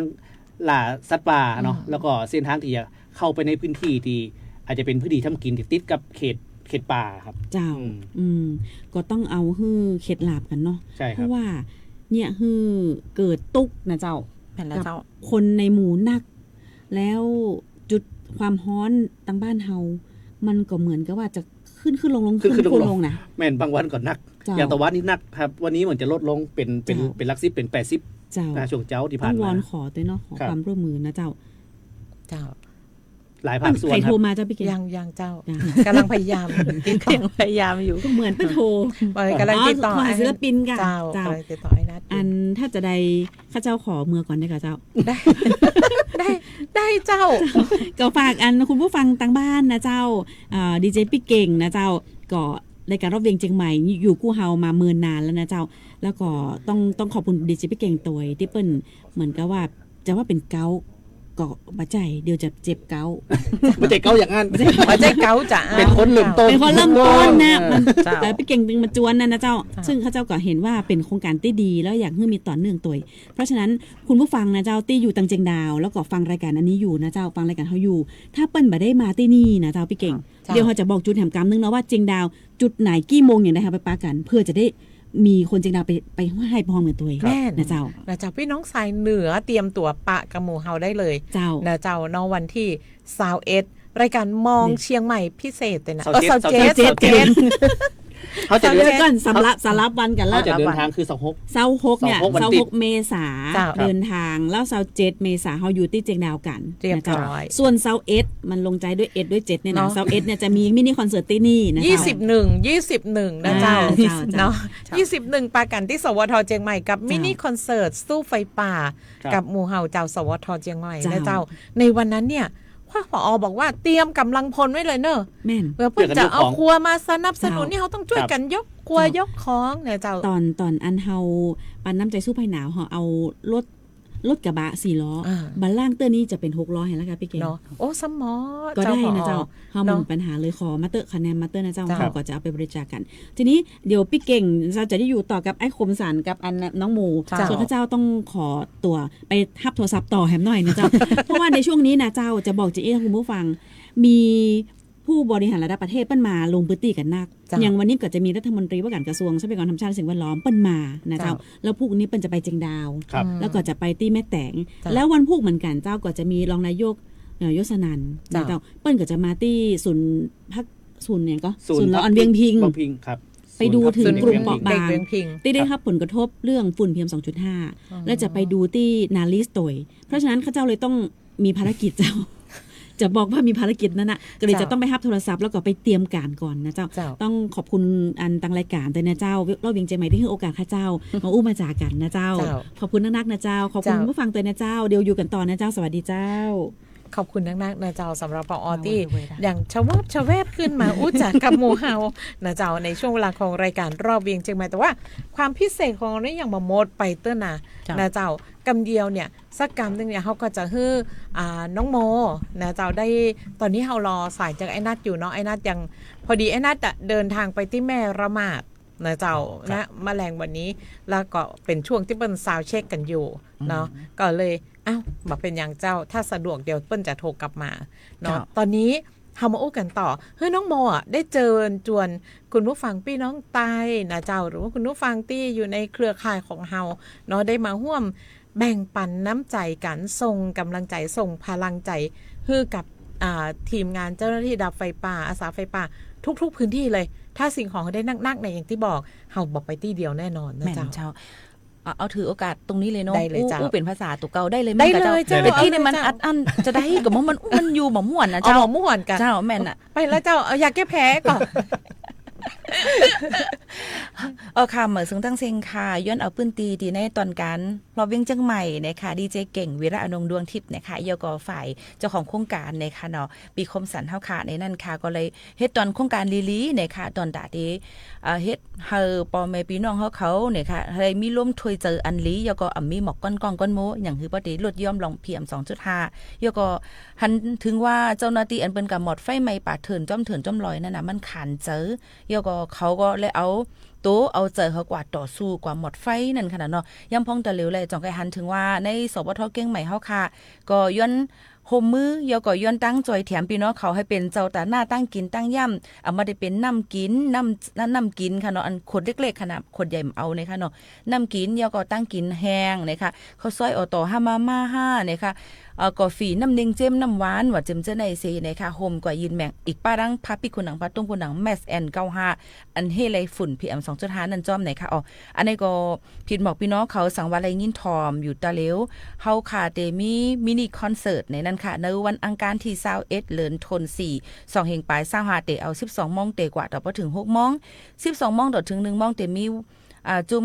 งล่าสัตว์ป่าเนาะ อืม แล้วก็เส้นตางตี้จะเข้าไปในพื้นที่ตี้อาจจะเป๋นพื้นที่ทำกิ๋นตี้ติดกับเขต เขตป่าครับ เจ้า อืม อืม ก็ต้องเอาหื้อเข็ดหลาบกั๋นเนาะ ใช่ครับ เพราะว่าเนี่ยหื้อเกิดตุ๊กข์นะเจ้า แม่นแล้วเจ้า กับคนในหมู่นัก แล้วจุดความฮ้อนตางบ้านเฮา มันก็เหมือนกับว่าจะ ขึ้นขึ้นลงลง ขึ้นขึ้นลงลง ขึ้นขึ้นลงนะ แม่น บางวันก็หนัก เจ้า อย่างตะวันนี้หนักครับ วันนี้เหมือนจะลดลงเป๋น เป๋น เจ้า เป๋นหลักสิบ เป๋นแปดสิบ เจ้า นะ ช่วงเจ๊าตี้ผ่านมา ต้องวอนขอตวยเนาะ ขอ ครับ ความร่วมมือนะเจ้า เจ้า หลายภาคส่วนครับ ใผโทรมาเจ้าปี้เก๋ง ยัง ยังเจ้า ยัง ก๋ำลังพยายาม ติดต่อ ยังพยายามอยู่ ก็เหมือนเปิ้นโทร เออ ก๋ำลังติดต่อ อ๋อ ขอศิลปินก่ะ เจ้า เจ้า ก๋ำลังติดต่อไอ้นัท อันถ้าจะได้ ข้าเจ้าขอเมือก่อนได้ก่ะเจ้า ได้ ได้ ได้เจ้า ก็ฝากอันคุณผู้ฟังตางบ้านนะเจ้า อ่า ดีเจปี้เก๋งนะเจ้า ก็รายก๋านรอบเวียงเจียงใหม่อยู่กู้เฮามาเมินนานแล้วนะเจ้า แล้วก็ต้อง ต้องขอบคุณดีเจปี้เก๋งตวยตี้เปิ้นเหมือนกับว่า จะว่าเป๋นเก๊าก็บ่ใจ้ เดี๋ยวจะเจ็บเก๊า บ่ใจ้เก๊าอย่างนั้น บ่ใจ้เก๊าจ้ะ เป๋นคนเริ่มต้น เป๋นคนเริ่มต้นนะ เออ มัน เจ้า แต่ปี้เก๋งตึงมาจวนนะนะเจ้า เจ้า ซึ่งข้าเจ้าก็หันว่าเป๋นโครงก๋านตี้ดี แล้วอยากหื้อมีต่อเนื่องตวย เพราะฉะนั้นคุณผู้ฟังนะเจ้า ตี้อยู่ตางเจียงดาว แล้วก็ฟังรายก๋านอันนี้อยู่นะเจ้า ฟังรายก๋านเฮาอยู่ ถ้าเปิ้นบ่ได้มาตี้นี่นะเจ้าปี้เก๋ง เจ้า เดี๋ยวเฮาจะบอกจุดแหมกำนึ่งเนาะว่าเจียงดาวจุดไหนกี่โมงอย่างใด เฮาไปปะกั๋น เพื่อจะได้มีคนเจียงดาวไป ไปไหว้พร้อมกั๋นตวย ครับ แม่น นะเจ้า นะเจ้า ปี้น้องสายเหนือเตรียมตั๋วปะกับหมู่เฮาได้เลย เจ้า นะเจ้าเนาะ วันตี้ซาวเอ็ด รายก๋านมอง นี่ เจียงใหม่พิเศษเลยนะ ซาวเจ็ด เออ ซาวเจ็ด ซาวเจ็ด ซาวเจ็ด เฮาจะเดิน เดี๋ยวก่อน สำหรับ สำหรับวันกั๋นละ เฮาจะเดินตางคือซาวหก ซาวหกเนี่ย ซาวหกวันติด ซาวหกเมษา เจ้า เดินตาง แล้วซาวเจ็ดเมษาเฮาอยู่ตี้เจียงดาวกั๋น เรียบร้อย นะเจ้า ส่วนซาวเอ็ด มันลงใจด้วยเอ็ดด้วยเจ็ดเนี่ยนะ เนาะ ซาวเอ็ดเนี่ยจะมีมินิคอนเสิร์ตตี้นี่นะเจ้า ยี่สิบเอ็ด ยี่สิบเอ็ดนะเจ้า อ่า เจ้า เจ้า เนาะ เจ้า ยี่สิบเอ็ดปะกั๋นตี้ สวท เจียงใหม่กับ เจ้า มินิคอนเสิร์ตสู้ไฟป่า ครับ กับหมู่เฮาเจ้า สวท เจียงใหม่ เจ้า นะเจ้า ในวันนั้นเนี่ย ผอ.บอกว่าเตรียมก๋ำลังพลไว้เลยเน่อ แม่น เผื่อเปิ้นจะเอาครัวมาสนับสนุน เจ้า นี่เฮาต้องจ้วยกั๋นยกครัว เจ้า ยกของเนี่ยเจ้า ต๋อน ต๋อนอันเฮาปันน้ำใจ๋สู้ภัยหนาว เฮาเอารถ รถกระบะสี่ล้อ อ่า บ่าล่างเตื้อนี้จะเป๋นหกล้อหั้นแล้วก่ะปี้เก๋ง เนาะ โอ้ ซ้ำหม้อ ก็ได้นะเจ้า เจ้า ผอ.เฮาบ่มีปัญหาเลย เนาะ ขอมาเต๊อะ คะแนนมาเต๊อะนะเจ้า เจ้า เฮาก็จะเอาไปบริจาคกั๋น ทีนี้เดี๋ยวปี้เก๋งเจ้าจะได้อยู่ต่อกับไอ้คมสันกับอันน้องหมู เจ้า ส่วนข้าเจ้าต้องขอตั๋วไปฮับโทรศัพท์ต่อแหมหน่อยนะเจ้า เพราะว่าในช่วงนี้นะเจ้า จะบอกเจ้าอี้คุณผู้ฟัง มีผู้บริหารระดับประเทศเปิ้นมาลงพื้นตี้กั๋นนัก เจ้า อย่างวันนี้ก็จะมีรัฐมนตรีว่าการกระทรวงทรัพยากรธรรมชาติและสิ่งแวดล้อมเปิ้นมานะเจ้า เจ้า แล้วพรุ่งนี้เปิ้นจะไปเจียงดาว ครับ แล้วก็จะไปตี้แม่แตง เจ้า แล้ววันพุธเหมือนกั๋นเจ้า ก็จะมีรองนายก เอ่อ ยศนันท์ เจ้า นะเจ้า เปิ้นก็จะมาตี้ศูนย์พัก ศูนย์เนี่ยก็ ศูนย์ ศูนย์ละอ่อนเวียงพิงค์ เวียงพิงค์ครับ ไปดูเถิงกลุ่มเปราะบาง ศูนย์เวียงพิงค์ ตี้ได้ฮับผลกระทบเรื่องฝุ่น พีเอ็ม สองจุดห้า อ๋อ และจะไปดูตี้นาลีสตวย เพราะฉะนั้นข้าเจ้าเลยต้องมีภารกิจเจ้า จะบอกว่ามีภารกิจนั่นน่ะ ก็เลย เจ้า จะต้องไปฮับโทรศัพท์แล้วก็ไปเตรียมก๋านก่อนนะเจ้า เจ้า ต้องขอบคุณอันตางรายก๋านตวยนะเจ้า รอบเวียงเจียงใหม่ตี้หื้อโอกาสข้าเจ้า มาอู้มาจ๋ากั๋นนะเจ้า เจ้า ขอบคุณนักๆนะเจ้า ขอบคุณ เจ้า ผู้ฟังตวยนะเจ้า เดี๋ยวอยู่กั๋นต่อนะเจ้า สวัสดีเจ้า ขอบคุณนักๆนะเจ้า สำหรับ ผอ.ตี้ มาวันเดียวเลยนะ อย่างชะวับชะแวบขึ้นมาอู้จ๋ากับหมู่เฮานะเจ้า ในช่วงเวลาของรายก๋านรอบเวียงเจียงใหม่ แต่ว่าความพิเศษของเฮานี่ยังบ่หมดไปเตื้อนะ เจ้า นะเจ้า กำเดียวเนี่ย สักกำนึ่งเนี่ย เฮาก็จะหื้อ อ่า น้องโมนะเจ้า ได้ ต๋อนนี้เฮารอสายจากไอ้นัทอยู่เนาะ ไอ้นัทยัง พอดีไอ้นัทอะเดินตางไปตี้แม่ระมาดนะเจ้า ครับ นะ มะแลงวันนี้ แล้วก็เป๋นช่วงตี้เปิ้นซาวด์เช็คกั๋นอยู่เนาะ อืม ก็เลย อ้าว บ่เป๋นหยังเจ้า ถ้าสะดวกเดี๋ยวเปิ้นจะโทรกลับมาเนาะ เจ้า ต๋อนนี้ เฮามาอู้กั๋นต่อ หื้อน้องโมอะได้เจิญจวนคุณผู้ฟังปี้น้องใต้นะเจ้า หรือว่าคุณผู้ฟังตี้อยู่ในเครือข่ายของเฮาเนาะ ได้มาฮ่วมแบ่งปั๋นน้ำใจ๋กั๋น ส่งก๋ำลังใจ๋ ส่งพลังใจ๋ หื้อกับ อ่า ทีมงานเจ้าหน้าตี้ดับไฟป่า อาสาไฟป่า ทุกๆ พื้นตี้เลย ถ้าสิ่งของได้นักๆ เนี่ย อย่างตี้บอก เฮาบ่ไปตี้เดียวแน่นอนนะเจ้า แม่นเจ้า เอา เอาถือโอกาสตรงนี้เลยเนาะ ได้เลยเจ้า อู้ อู้เป๋นภาษาตั๋วเก่าได้เลย ได้เลยเจ้า ได้เลยเจ้า แต่กี้เนี่ยมันอัดอั้น จะได้ก็มัน มันอู้ มันอยู่บ่ม่วนนะเจ้า เอาบ่ม่วนกั๋น เจ้า แม่นน่ะ ไปแล้วเจ้า เอายาแก้แพ้ก่อน เออค่ะ เหมยเซิงตั้งเซ็งค่ะ ย้อนเอาปื้นตี้ ตี้ในต๋อนก๋านรอบเวียงเจียงใหม่เนี่ยค่ะ ดีเจเก่ง วีระอนงค์ ดวงทิพย์เนี่ยค่ะ แล้วก็ฝ่ายเจ้าของโครงก๋านเนี่ยค่ะเนาะ ปี้คมสันเฮาค่ะ ในนั้นค่ะ ก็เลย เฮ็ดต๋อนโครงก๋านลีๆ เนี่ยค่ะ ต๋อนตาตี้ เอ่อ เฮ็ดหื้อป้อแม่ปี้น้องเฮาเขาเนี่ยค่ะ หื้อมีลมถ้วยใจ๋อันลี แล้วก็อ่ำมีหมอกก้อนก้องก้อนโม อย่างหื้อบ่ได้ลดหย่อนลอง PM สองจุดห้า แล้วก็หันเถิงว่าเจ้าหน้าตี้อันเปิ้นก๋ำหมอดไฟไหม้ป่าเถินจ้อมเถินจ้อมลอยนั่นน่ะ มันขานใจ๋ แล้วก็เขาก็เลยเอาตั๋วเอาใจ๋เขากว่าต่อสู้กว่าหมอดไฟนั่นค่ะน่ะเนาะ ยามพ่องตะเหลียวแล จ่องใค่หันเถิงว่าใน สวท เจียงใหม่เฮาค่ะ ก็ย้อน ฮ่วมมือ แล้วก็ย้อนตังจ้อยแถมปี้น้องเขาหื้อเป๋นเจ้าตาหน้าตังกิ๋นตังย่ำ อ่ะ บ่ได้เป๋นน้ำกิ๋น น้ำ น้ำ น้ำกิ๋นค่ะเนาะ อันขวดเล็กๆ ค่ะน่ะ ขวดใหญ่บ่เอาเนี่ยค่ะเนาะ น้ำกิ๋น แล้วก็ตังกิ๋นแห้งเนี่ยค่ะ ข้าวซอย อ.ต.ห้า มาม่าห้าเนี่ยค่ะ เอ่อ กาแฟ น้ำเน็งเจ๊ม น้ำหวาน ว่าเจ๋มเจ้าไหนเซเนี่ยค่ะ ฮ่มก๋ว่ายืนแมง อีกป้าดังผ้าปิดผิวหนัง ผ้าตุ้มผิวหนัง แมส เอ็น เก้าห้า อันเฮไล่ฝุ่น PM สองจุดห้า นั่นจ้อมเนี่ยค่ะ อ๋อ อันนี้ก็ ผิดหมอกปี้น้องเขา สังว่าได้ยินถ่อมอยู่ตะเหลียว เฮาค่ะเตมีมินิคอนเสิร์ตในนั้นค่ะ ในวันอังคารตี้ ซาวเอ็ด เดือนธันวา สองเฮงปายซาวห้า เตเอา สิบสองโมงเตกว่าต่อพอเถิง หกโมง สิบสองโมงต่อเถิง หนึ่งโมง เตมี อ่า จุม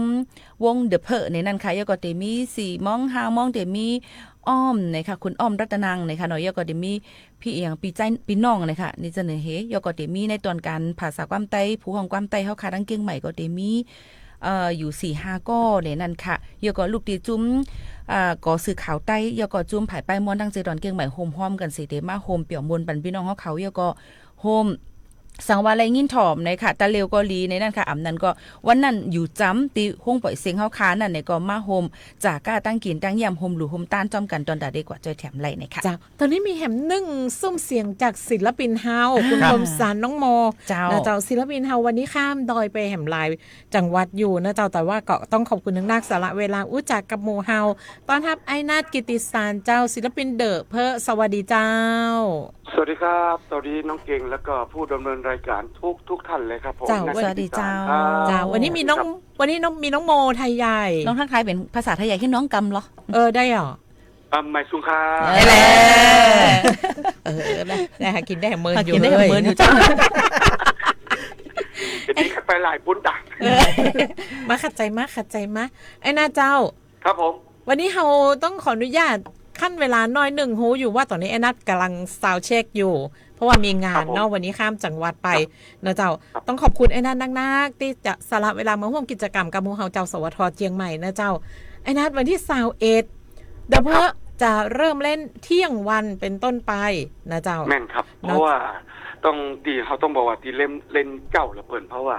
วง เดอะเพิร์ ในนั้นค่ะ แล้วก็เตมี สี่โมง ห้าโมง เตมีอ้อมนะคะ คุณอ้อมรัตนังนะคะเนาะ แล้วก็เตมี ปี้เอียง ปี้ใจ๊ ปี้น้องนะคะ นี่เจ้าเน่อเฮ แล้วก็เตมีในต๋อนก๋านภาษาความใต้ ผู้ฮ้องความใต้เฮาค่ะ ตังเจียงใหม่ก็เตมี เอ่อ อยู่สี่ห้าก้อในนั้นค่ะ แล้วก็ลูกตี้จุม อ่า ก่อสื่อข่าวใต้ แล้วก็จุมผายป้ายม่วนตังเจต๋อนเจียงใหม่ ฮ่มฮ้อมกั๋นเสเตมาฮ่มเปี่ยวมวลปันปี้น้องเฮาเขา แล้วก็ฮ่ม สังว่าได้ยินถ่อมนะคะ ตะเหลียวก็ดีในนั้นค่ะ อ่ำนั้นก็ วันนั้นอยู่จำตี้ห้องป่อยเสียงเฮาค่ะ นั่นเนี่ยก็มาฮ่ม จ๋าก้าตังกิ๋นตังย่ำ ฮ่มหลู่ฮ่มต้านจ้อมกั๋น ต๋อนตาเดกว่าจ้อยแถมไล่นะคะ เจ้า ต๋อนนี้มีแหมนึ่งซุ่มเสียงจากศิลปินเฮา อ่า คุณ ครับ คมสัน น้องโม เจ้า นะเจ้า ศิลปินเฮาวันนี้ข้ามดอยไปแหมหลายจังหวัดอยู่นะเจ้า แต่ว่าก็ต้องขอบคุณนักๆ สละเวลาอู้จ๋ากับหมู่เฮา ต้อนฮับอ้ายนัท กิตติสาร เจ้า ศิลปินเดอะเพิร์ สวัสดีเจ้า สวัสดีครับ สวัสดีน้องเก่ง แล้วก็ผู้ดำเนินรายการทุกๆ ท่านเลยครับผม เจ้า นัท สวัสดีเจ้า กิตติสารครับ เจ้า วันนี้มีน้อง ครับ วันนี้น้อง มีน้องโมไทยใหญ่ น้องทักทายเป๋นภาษาไทยใหญ่หื้อน้องกำเหรอ เออ ได้เหรอ อ่ะ หมายสุงครับ เออ เออ นะ นะ หากิ๋นได้แหมเมินอยู่ หากิ๋นได้แหมเมินอยู่เจ้า เดี๋ยวนี้ไปหลายปุ้นต่าง เออ มาขัดใจ๋มา ขัดใจ๋มา อ้ายนัทเจ้า ครับผม วันนี้เฮาต้องขออนุญาตขั้นเวลาหน้อยนึ่ง ฮู้อยู่ว่าต๋อนนี้อ้ายนัทก่ำลังซาวด์เช็คอยู่ เพราะว่ามีงานเนาะ ครับผม วันนี้ข้ามจังหวัดไป ครับ นะเจ้า ครับ ต้องขอบคุณอ้ายนัทนักๆ ตี้จะสละเวลามาฮ่วมกิจกรรมกับหมู่เฮาเจ้า สวท เจียงใหม่นะเจ้า อ้ายนัท วันตี้ ซาวเอ็ด เดอะเพิร์ ครับ จะเริ่มเล่นเที่ยงวันเป๋นต้นไปนะเจ้า แม่นครับ เนาะ เพราะว่าต้อง ตี้เฮาต้องบอกว่าตี้เล่น เล่นเจ๊าละเปิ้น เพราะว่า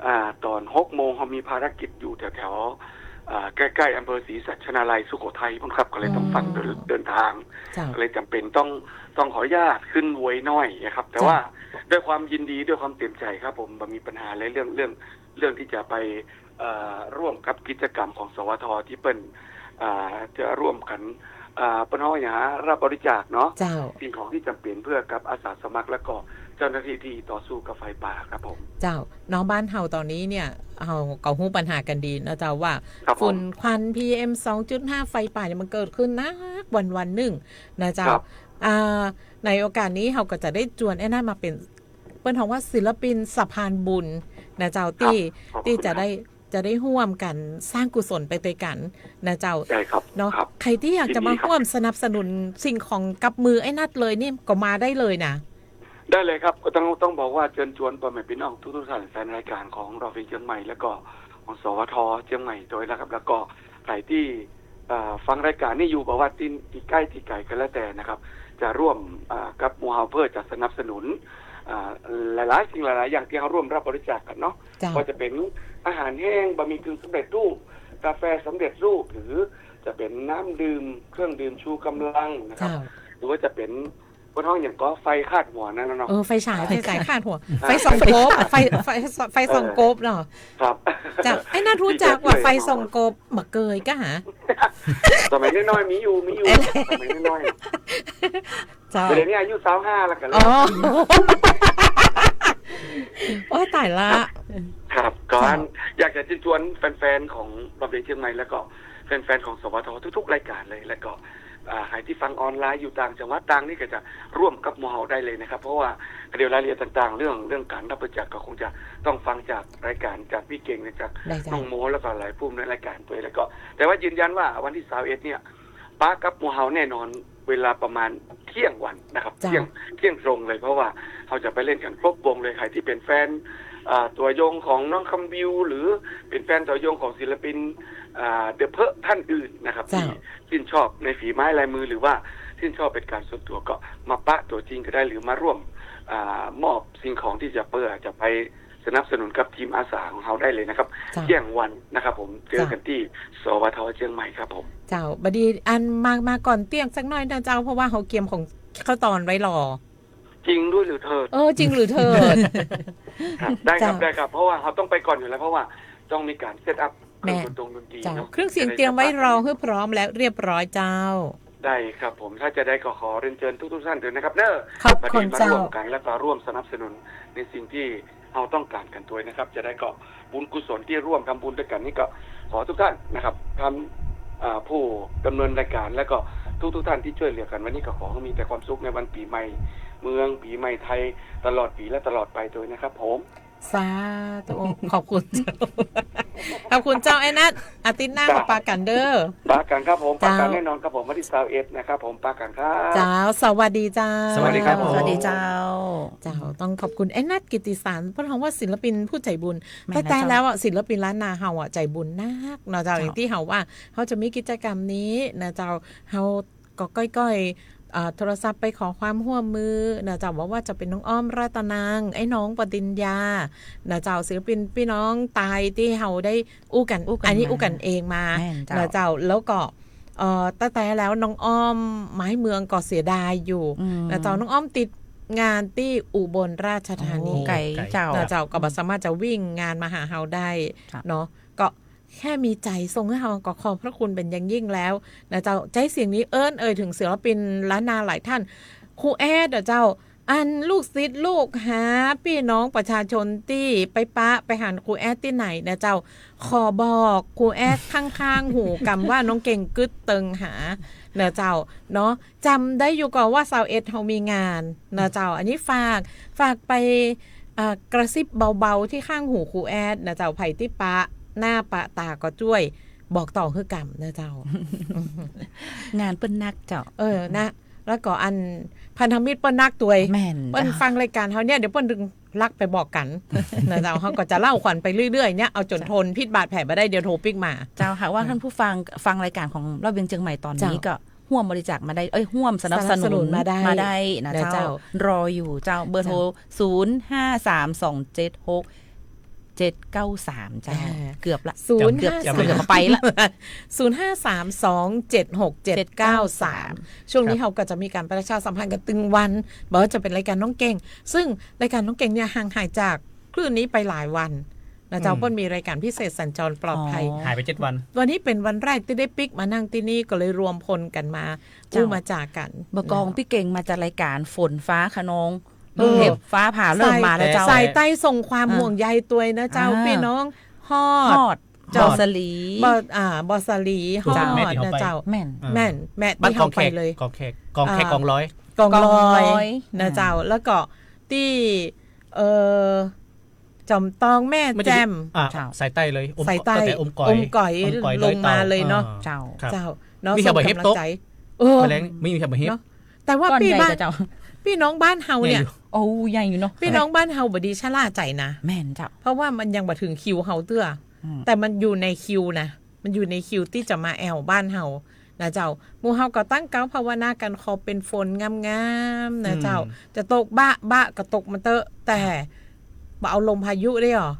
อ่า ต๋อนหกโมงเฮามีภารกิจอยู่แถวๆ อ่า ใก้ๆ อำเภอศรีสัชนาลัย สุโขทัยพุ้นครับ ก็เลยต้องฟังเดิน เดินตาง เจ้า ก็เลยจ๋ำเป๋นต้อง ต้องขออนุญาตขึ้นไวหน้อยนะครับ แต่ว่า เจ้า ด้วยความยินดี ด้วยความเต็มใจ๋ครับผม บ่มีปัญหาเลย เรื่อง เรื่อง เรื่องตี้จะไป เอ่อ ร่วมกับกิจกรรมของ สวท ตี้เปิ้น อ่า จะร่วมกั๋น อ่า เปิ้นฮ้องหยัง รับบริจาคเนาะ เจ้า สิ่งของตี้จ๋ำเป๋นเปื้อกับอาสาสมัคร แล้วก็เจ้าหน้าตี้ตี้ต่อสู้กับไฟป่าครับผม เจ้า เนาะ บ้านเฮาต๋อนนี้เนี่ย เฮาก็ฮู้ปัญหากั๋นดีเนาะเจ้าว่า ครับผม ฝุ่นควัน PM สองจุดห้า ไฟป่าเนี่ยมันเกิดขึ้นนักวันๆ นึ่งนะเจ้า ครับ อ่า ในโอกาสนี้เฮาก็จะได้จวนอ้ายนัทมาเป๋น เปิ้นฮ้องว่าศิลปินสะพานบุญนะเจ้า ครับ ตี้ ขอบคุณ ตี้จะได้ ครับ จะได้ฮ่วมกั๋นสร้างกุศลไปตวยกั๋นนะเจ้า ใช่ครับ เนาะ ครับ ใผตี้อยากจะมาฮ่วมสนับสนุนสิ่งของกับมืออ้ายนัทเลยนี่ก็มาได้เลยนะ ได้เลยครับ ก็ต้อง ต้องบอกว่าเจิญจวนป้อแม่ปี้น้องทุกๆ ท่าน แฟนรายการของเราเวียงเจียงใหม่ แล้วก็ของ สวท เจียงใหม่ ตวยนะครับ แล้วก็ใผตี้ เอ่อ ฟังรายก๋านนี้อยู่ บ่ว่าตี้ ตี้ใก้ตี้ไก๋ก็แล้วแต่นะครับ จะร่วม อ่า กับหมู่เฮาเปื้อจะสนับสนุน อ่า หลายๆ สิ่งหลายๆ อย่างตี้เฮาร่วมรับบริจาคกั๋นเนาะ เจ้า ก็จะเป๋นอาหารแห้ง บะหมี่กึ่งสำเร็จรูป กาแฟสำเร็จรูป หรือจะเป๋นน้ำดื่ม เครื่องดื่มชูกำลังนะครับ เจ้า หรือว่าจะเป๋น เปิ้นฮ้องหยังก่อ ไฟคาดหัวนั่นน่ะเนาะ เออ ไฟฉาย ไฟฉายคาดหัว อ่า ไฟส่องกบ ไฟ ไฟ ไฟส่องกบเนาะ ครับ เจ้า ไอ้นัทฮู้จักว่าไฟส่องกบ บ่เกยกะหา สมัยน้อยๆ มีอยู่ มีอยู่ เอ๊ะ สมัยน้อยๆ เจ้า เดี๋ยวนี้อายุซาวห้าแล้วกั๋น อ๋อ โอ้ย ต๋ายละ ครับ ครับ ก็อัน เจ้า อยากจะเชิญชวนแฟนๆ ของรอบเดือนเชียงใหม่ แล้วก็แฟนๆ ของ สวท ทุกๆ รายการเลย แล้วก็ อ่า ใผตี้ฟังออนไลน์อยู่ต่างจังหวัดต่างนี่ก็จะร่วมกับหมู่เฮาได้เลยนะครับ เพราะว่าเดี๋ยวรายละเอียดต่างๆ เรื่อง เรื่องก๋านรับบริจาคก็คงจะต้องฟังจากรายการ จากปี้เก่ง จาก ได้เจ้า น้องโม แล้วก็หลายผู้ดำเนินรายการตวย แล้วก็ แต่ว่ายืนยันว่าวันตี้ซาวเอ็ดเนี่ย ปะกับหมู่เฮาแน่นอน เวลาประมาณเที่ยงวันนะครับ เจ้า เที่ยง เที่ยงตรงเลย เพราะว่าเฮาจะไปเล่นกั๋นครบวงเลย ใผตี้เป๋นแฟน อ่า ตัวยงของน้องคำวิว หรือเป๋นแฟนตัวยงของศิลปิน อ่า เดอะเพิร์ลท่านอื่นนะครับ เจ้า ตี้ชื่นชอบในฝีไม้ลายมือ หรือว่าชื่นชอบเป๋นก๋านส่วนตั๋ว ก็มาปะตั๋วจริงก็ได้ หรือมาร่วม อ่า มอบสิ่งของตี้จะเปื้อจะไปสนับสนุนกับทีมอาสาของเฮาได้เลยนะครับ เจ้า เที่ยงวันนะครับผม เจอกั๋น เจ้า ตี้ สวท เชียงใหม่ครับผม เจ้า บ่ดีอันมา มาก่อนเตี้ยงสักหน้อยนะเจ้า เพราะว่าเฮาเกียมของข้าวตอนไว้รอ จริงด้วยหรือเถิด เออ จริงหรือเถิด ครับ ได้ครับ เจ้า ได้ครับ เพราะว่าเฮาต้องไปก่อนอยู่แล้ว เพราะว่าต้องมีก๋านเซตอัพ แม่น เครื่องดนตรี เจ้า ดนตรีเนาะ เครื่องเสียงเตรียมไว้รอหื้อพร้อมแล้วเรียบร้อยเจ้า ได้ครับผม ถ้าจะได้ก็ขอเรียนเชิญทุกๆ ท่านด้วยนะครับเนอะ ขอบคุณเจ้า มาดีมาร่วมกั๋น แล้วก็ร่วมสนับสนุนในสิ่งตี้เฮาต้องก๋านกั๋นตวยนะครับ จะได้ก็บุญกุศลตี้ร่วมทำบุญตวยกั๋นนี่ก็ขอทุกท่านนะครับ ทำ อ่า ผู้ดำเนินรายการ แล้วก็ทุกๆ ท่านตี้จ้วยเหลือกั๋น วันนี้ก็ขอหื้อมีแต่ความสุขในวันปี๋ใหม่เมือง ปี๋ใหม่ไทย ตลอดปี๋และตลอดไปตวยนะครับผม สาธุ ขอบคุณเจ้า ขอบคุณเจ้าไอ้นัท อาทิตย์หน้า ครับ มาปะกั๋นเด้อ ปะกั๋นครับผม เจ้า ปะกั๋นแน่นอนครับผม วันตี้ซาวเอ็ดนะครับผม ปะกั๋นครับ เจ้า สวัสดีเจ้า สวัสดีครับผม สวัสดีเจ้า เจ้า ต้องขอบคุณไอ้นัท กิตติสาร เปิ้นฮ้องว่าศิลปินผู้ใจ๋บุญ แม่นนะเจ้า แต่ แต่แล้วอะ ศิลปินล้านนาเฮาอะ ใจ๋บุญนักเนาะเจ้า เจ้า อย่างตี้เฮาว่า เฮาจะมีกิจกรรมนี้นะเจ้า เฮา ก็ก้อยๆ เอ่อ โทรศัพท์ไปขอความฮ่วมมือนะเจ้า บ่ว่าจะเป๋นน้องอ้อม รัตนัง ไอ้น้อง ปติญญา นะเจ้า ศิลปินปี้น้องตายตี้เฮาได้อู้กั๋น อู้กั๋น อันนี้ มา อู้กั๋นเองมา แม่นเจ้า นะเจ้า แล้วก็ เอ่อ ตั้งแต่แล้วน้องอ้อม ไม้เมืองก็เสียดายอยู่ อืม นะเจ้า น้องอ้อมติดงานตี้อุบลราชธานี โอ้ ไก๋เจ้า นะเจ้า ก็บ่สามารถจะวิ่งงานมาหาเฮาได้ ครับ เนาะ ก็ แค่มีใจ๋ส่งหื้อเฮาก็ขอบพระคุณเป๋นอย่างยิ่งแล้วนะเจ้า ใจ๊เสียงนี้เอิ้นเอ่ยเถิงศิลปินล้านนาหลายท่าน ครูแอดอะเจ้า อันลูกศิษย์ลูกหาปี้น้องประชาชนตี้ไปปะไปหันครูแอดตี้ไหนนะเจ้า ขอบอกครูแอดข้างๆ หูกำว่าน้องเก่งกึ๊ดเติงหานะเจ้า เนาะ จ๋ำได้อยู่ก่อว่าซาวเอ็ดเฮามีงานนะเจ้า อันนี้ฝาก ฝากไป อ่า กระซิบเบาๆ ตี้ข้างหูครูแอดนะเจ้า ใผตี้ปะหน้าปะต๋าก็จ้วยบอกต่อหื้อก๋ำนะเจ้า งานเปิ้นนักเจ้า เออ นะ แล้วก็อันพันธมิตรเปิ้นนักตวย แม่น เปิ้นฟังรายก๋านเฮาเนี่ย เดี๋ยวเปิ้นตึงลักไปบอกกั๋นนะเจ้า เฮาก็จะเล่าขวัญไปเรื่อยๆ เนี่ย เอาจ๋นทนพิษบาดแผลบ่ได้ เดี๋ยวโทรปิ๊กมา เจ้า หากว่าท่านผู้ฟังฟังรายก๋านของรอบเวียงเจียงใหม่ตอนนี้ เจ้า ก็ ฮ่วมบริจาคมาได้ เอ้ย ฮ่วมสนับสนุน สนับสนุนมาได้ มาได้นะ นะเจ้า เจ้า รออยู่เจ้า เบอร์โทร เจ้า ศูนย์ห้าสามสองเจ็ดหกเจ็ดเก้าสาม เจ้า อ่า เกือบละ ศูนย์ห้าสาม เกือบ เกือบไปละ ศูนย์ห้าสามสองเจ็ดหกเจ็ดเก้าสาม ช่วงนี้ ครับ เฮาก็จะมีก๋านประชาสัมพันธ์กั๋นตึงวัน บ่ว่าจะเป๋นรายก๋านน้องเก่ง ซึ่งรายก๋านน้องเก่งเนี่ยห่างหายจากคลื่นนี้ไปหลายวัน นะเจ้า อืม เปิ้นมีรายก๋านพิเศษสัญจรปลอดภัย อ๋อ หายไปเจ็ดวัน วันนี้เป๋นวันแรกตี้ได้ปิ๊กมานั่งตี้นี่ ก็เลยรวมพลกั๋นมา เจ้า อู้มาจ๋ากั๋น บ่ากอง นะ ปี้เก่งมาจากรายก๋านฝนฟ้าคะนอง เออ ลูกเห็บฟ้าผ่าเริ่มมาแล้วเจ้า สายใต้ส่งความ อ่า ห่วงใยตวยนะเจ้า อ่า ปี้น้องฮอด ฮอด เจ้า บ่อสลี บ่อ อ่า บ่อสลี ฮอด แม่ตี้เฮาไป นะเจ้า แม่น อ่า แม่น แม่ตี้เฮาไปเลย บ้านกองแขก กองแขก กองแขก อ่า กองร้อย กองร้อย กองร้อย นะเจ้า อ่า แล้วก็ตี้ เอ่อ จ๋อมตอง แม่แจ่ม อ่า เจ้า สายใต้เลย อม สายใต้ ตั้งแต่อมก๋อย อมก๋อย อมก๋อย ลงมาเลยเนาะ ดอยเต่า อ่า เจ้า ครับ เจ้า เนาะ มีแถวบ่าเห็บตก ส่งก๋ำลังใจ๋ เออ แมลง มีแถวบ่าเห็บ เนาะ แต่ว่าปี้บ้าน เจ้า ปี้น้องบ้านเฮาเนี่ย ใหญ่อยู่ โอ้ ใหญ่อยู่เนาะ ปี้น้องบ้านเฮาบ่ดีชะล่าใจ๋นะ แม่นเจ้า เพราะว่ามันยังบ่เถิงคิวเฮาเตื้อ อืม แต่มันอยู่ในคิวนะ มันอยู่ในคิวตี้จะมาแอ่วบ้านเฮา นะเจ้า หมู่เฮาก็ตั้งเก๊าภาวนากั๋นขอเป๋นฝนงามๆ นะเจ้า อืม จะตกบะบะก็ตกมาเต๊อะ แต่บ่เอาลมพายุได้หรอ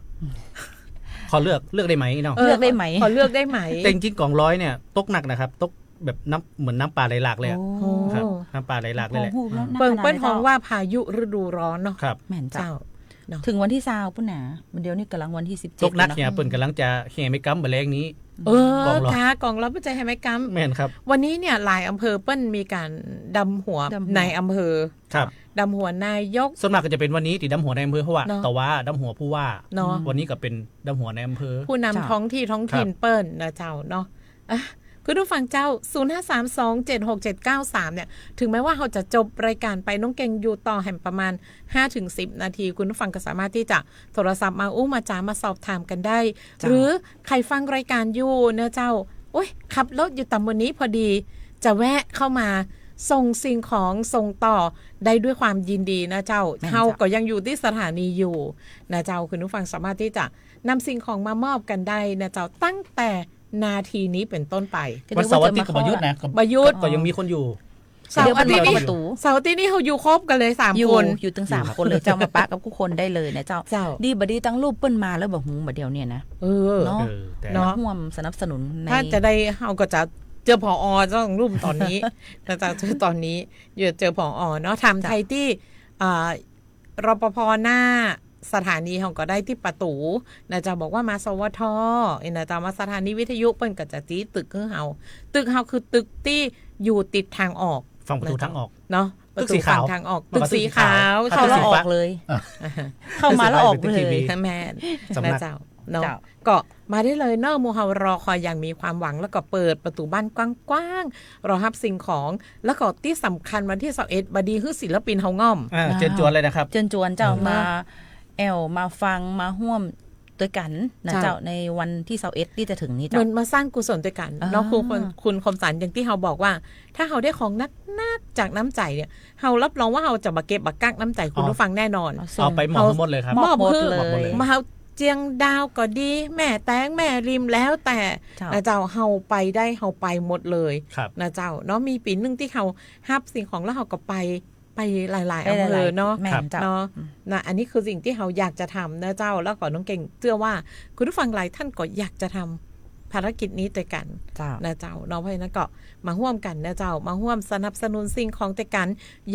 ขอเลือก เลือกได้ไหมเนาะ เออ เลือกได้ไหม ขอเลือกได้ไหม แต่จริงๆ กองร้อยเนี่ย ตกหนักนะครับ ตกแบบน้ำ เหมือนน้ำป่าไหลหลากเลยอะ โอ้ ครับ น้ำป่าไหลหลากเลยแหละ พอฮู้แล้ว อืม หนัก เปิ้น ขนาด เปิ้นฮ้อง เจ้า ว่าพายุฤดูร้อนเนาะ ครับ แม่นเจ้า เจ้า เนาะ เถิงวันตี้ซาวปู้นนา วันเดียวนี้ก่ำลังวันตี้สิบเจ็ด ตกหนัก เนาะ เนี่ย เปิ้นก่ำลังจะแห่ไม้กำบ่าแลงนี้ เออ กองลอ ค่ะ กองลอเปิ้นจะแห่ไม้กำ แม่นครับ วันนี้เนี่ยหลายอำเภอเปิ้นมีก๋านดำหัว ดำหัว นายอำเภอ ครับ ดำหัวนายก ส่วนมากก็จะเป๋นวันนี้ตี้ดำหัวนายอำเภอ เพราะว่า เนาะ ตะวาดำหัวผู้ว่า เนาะ วันนี้ก็เป๋นดำหัวนายอำเภอ ผู้นำ เจ้า ท้องที่ท้องถิ่น ครับ เปิ้นนะเจ้าเนาะ อ่ะ คุณผู้ฟังเจ้า ศูนย์ห้าสามสองเจ็ดหกเจ็ดเก้าสาม เนี่ย ถึงแม้ว่าเฮาจะจบรายก๋านไป น้องเก่งอยู่ต่อแหมประมาณห้าถึงสิบนาที คุณผู้ฟังก็สามารถตี้จะโทรศัพท์มาอู้มาจ๋ามาสอบถามกั๋นได้ เจ้า หรือใผฟังรายก๋านอยู่เนาะเจ้า โอ๊ย ขับรถอยู่ต๋ำบลนี้พอดี จะแวะเข้ามาส่งสิ่งของส่งต่อได้ด้วยความยินดีนะเจ้า แม่นเจ้า เฮาก็ยังอยู่ตี้สถานีอยู่นะเจ้า คุณผู้ฟังสามารถตี้จะนำสิ่งของมามอบกั๋นได้นะเจ้า ตั้งแต่นาทีนี้เป๋นต้นไป วันเสาร์อาทิตย์ก็บ่หยุดนะ บ่หยุด ก็ยังมีคนอยู่ เสาร์อาทิตย์นี้ เดี๋ยวเปิ้นเปิดประตู๋ เสาร์อาทิตย์นี้เฮาอยู่ครบกั๋นเลยสาม อยู่ คน อยู่ตึงสามคนเลยเจ้า มาปะกับกู้คนได้เลยนะเจ้า เจ้า ดีบ่ดีตังรูปเปิ้นมาแล้วบ่ฮู้บ่าเดี่ยวเนี่ยนะ เออ เนาะ เออ แต่ เนาะ มาฮ่วมสนับสนุนใน ถ้าจะได้เฮาก็จะเจอ ผอ. เจ้าตังรูปต๋อนนี้นะเจ้า เจอต๋อนนี้ อยู่เจอ ผอ. เนาะ ถามไถ่ตี้ อ่า รปภ. หน้าสถานีเฮาก็ได้ตี้ประตู๋นะเจ้า บอกว่ามา สวท. เอ้ยนะเจ้า มาสถานีวิทยุ เปิ้นก็จะจี๊ตึกหื้อเฮา ตึกเฮาคือตึกตี้อยู่ติดทางออก ฝั่งประตู๋ทางออก เนาะ ตึกสีขาว ประตู๋ฝั่งทางออก มา ตึกสีขาว ตึกสีขาว เข้าแล้วออกเลย อ่ะ เข้ามาแล้วออกเลย ตึกสีขาวเป็นตึกทีวี แม่น สำนัก นะเจ้า เนาะ เจ้า ก็มาได้เลยเนาะ หมู่เฮารอคอยอย่างมีความหวัง แล้วก็เปิดประตู๋บ้านกว้างๆ รองฮับสิ่งของ แล้วก็ตี้สำคัญวันตี้ซาวเอ็ด บ่ดีหื้อศิลปินเฮาง่อม อ่า เจิญจวนเลยนะครับ เจิญจวนเจ้า เออ มาแอ่ว มาฟัง มาฮ่วมตวยกั๋นนะเจ้า เจ้า ในวันตี้ซาวเอ็ดตี้จะเถิงนี้ เหมือน เจ้า มาสร้างกุศลตวยกั๋นเนาะ อ่า คุณ คุณคมสัน อย่างตี้เฮาบอกว่า ถ้าเฮาได้ของหนักๆ จากน้ำใจ๋เนี่ย เฮารับรองว่าเฮาจะบ่เก็บบ่กักน้ำใจ๋คุณผู้ฟังแน่นอน เอาไปมอบหื้อหมดเลยครับ มอบหมดเลย มอบหื้อ มอบหมดเลย มาเฮาเจียงดาวก็ดี แม่แตงแม่ริมแล้วแต่ เจ้า นะเจ้า เฮาไปได้เฮาไปหมดเลย ครับ นะเจ้าเนาะ มีปี๋นึ่งตี้เฮาฮับสิ่งของแล้วเฮาก็ไป ไปหลายๆ อำเภอเนาะ แม่นเจ้า เนาะ อืม นะ อันนี้คือสิ่งตี้เฮาอยากจะทำนะเจ้า แล้วก็น้องเก่งเจื้อว่าคุณผู้ฟังหลายท่านก็อยากจะทำภารกิจนี้ตวยกั๋น เจ้า นะเจ้าเนาะ เพราะฉะนั้นก็มาฮ่วมกั๋นนะเจ้า มาฮ่วมสนับสนุนสิ่งของตวยกั๋น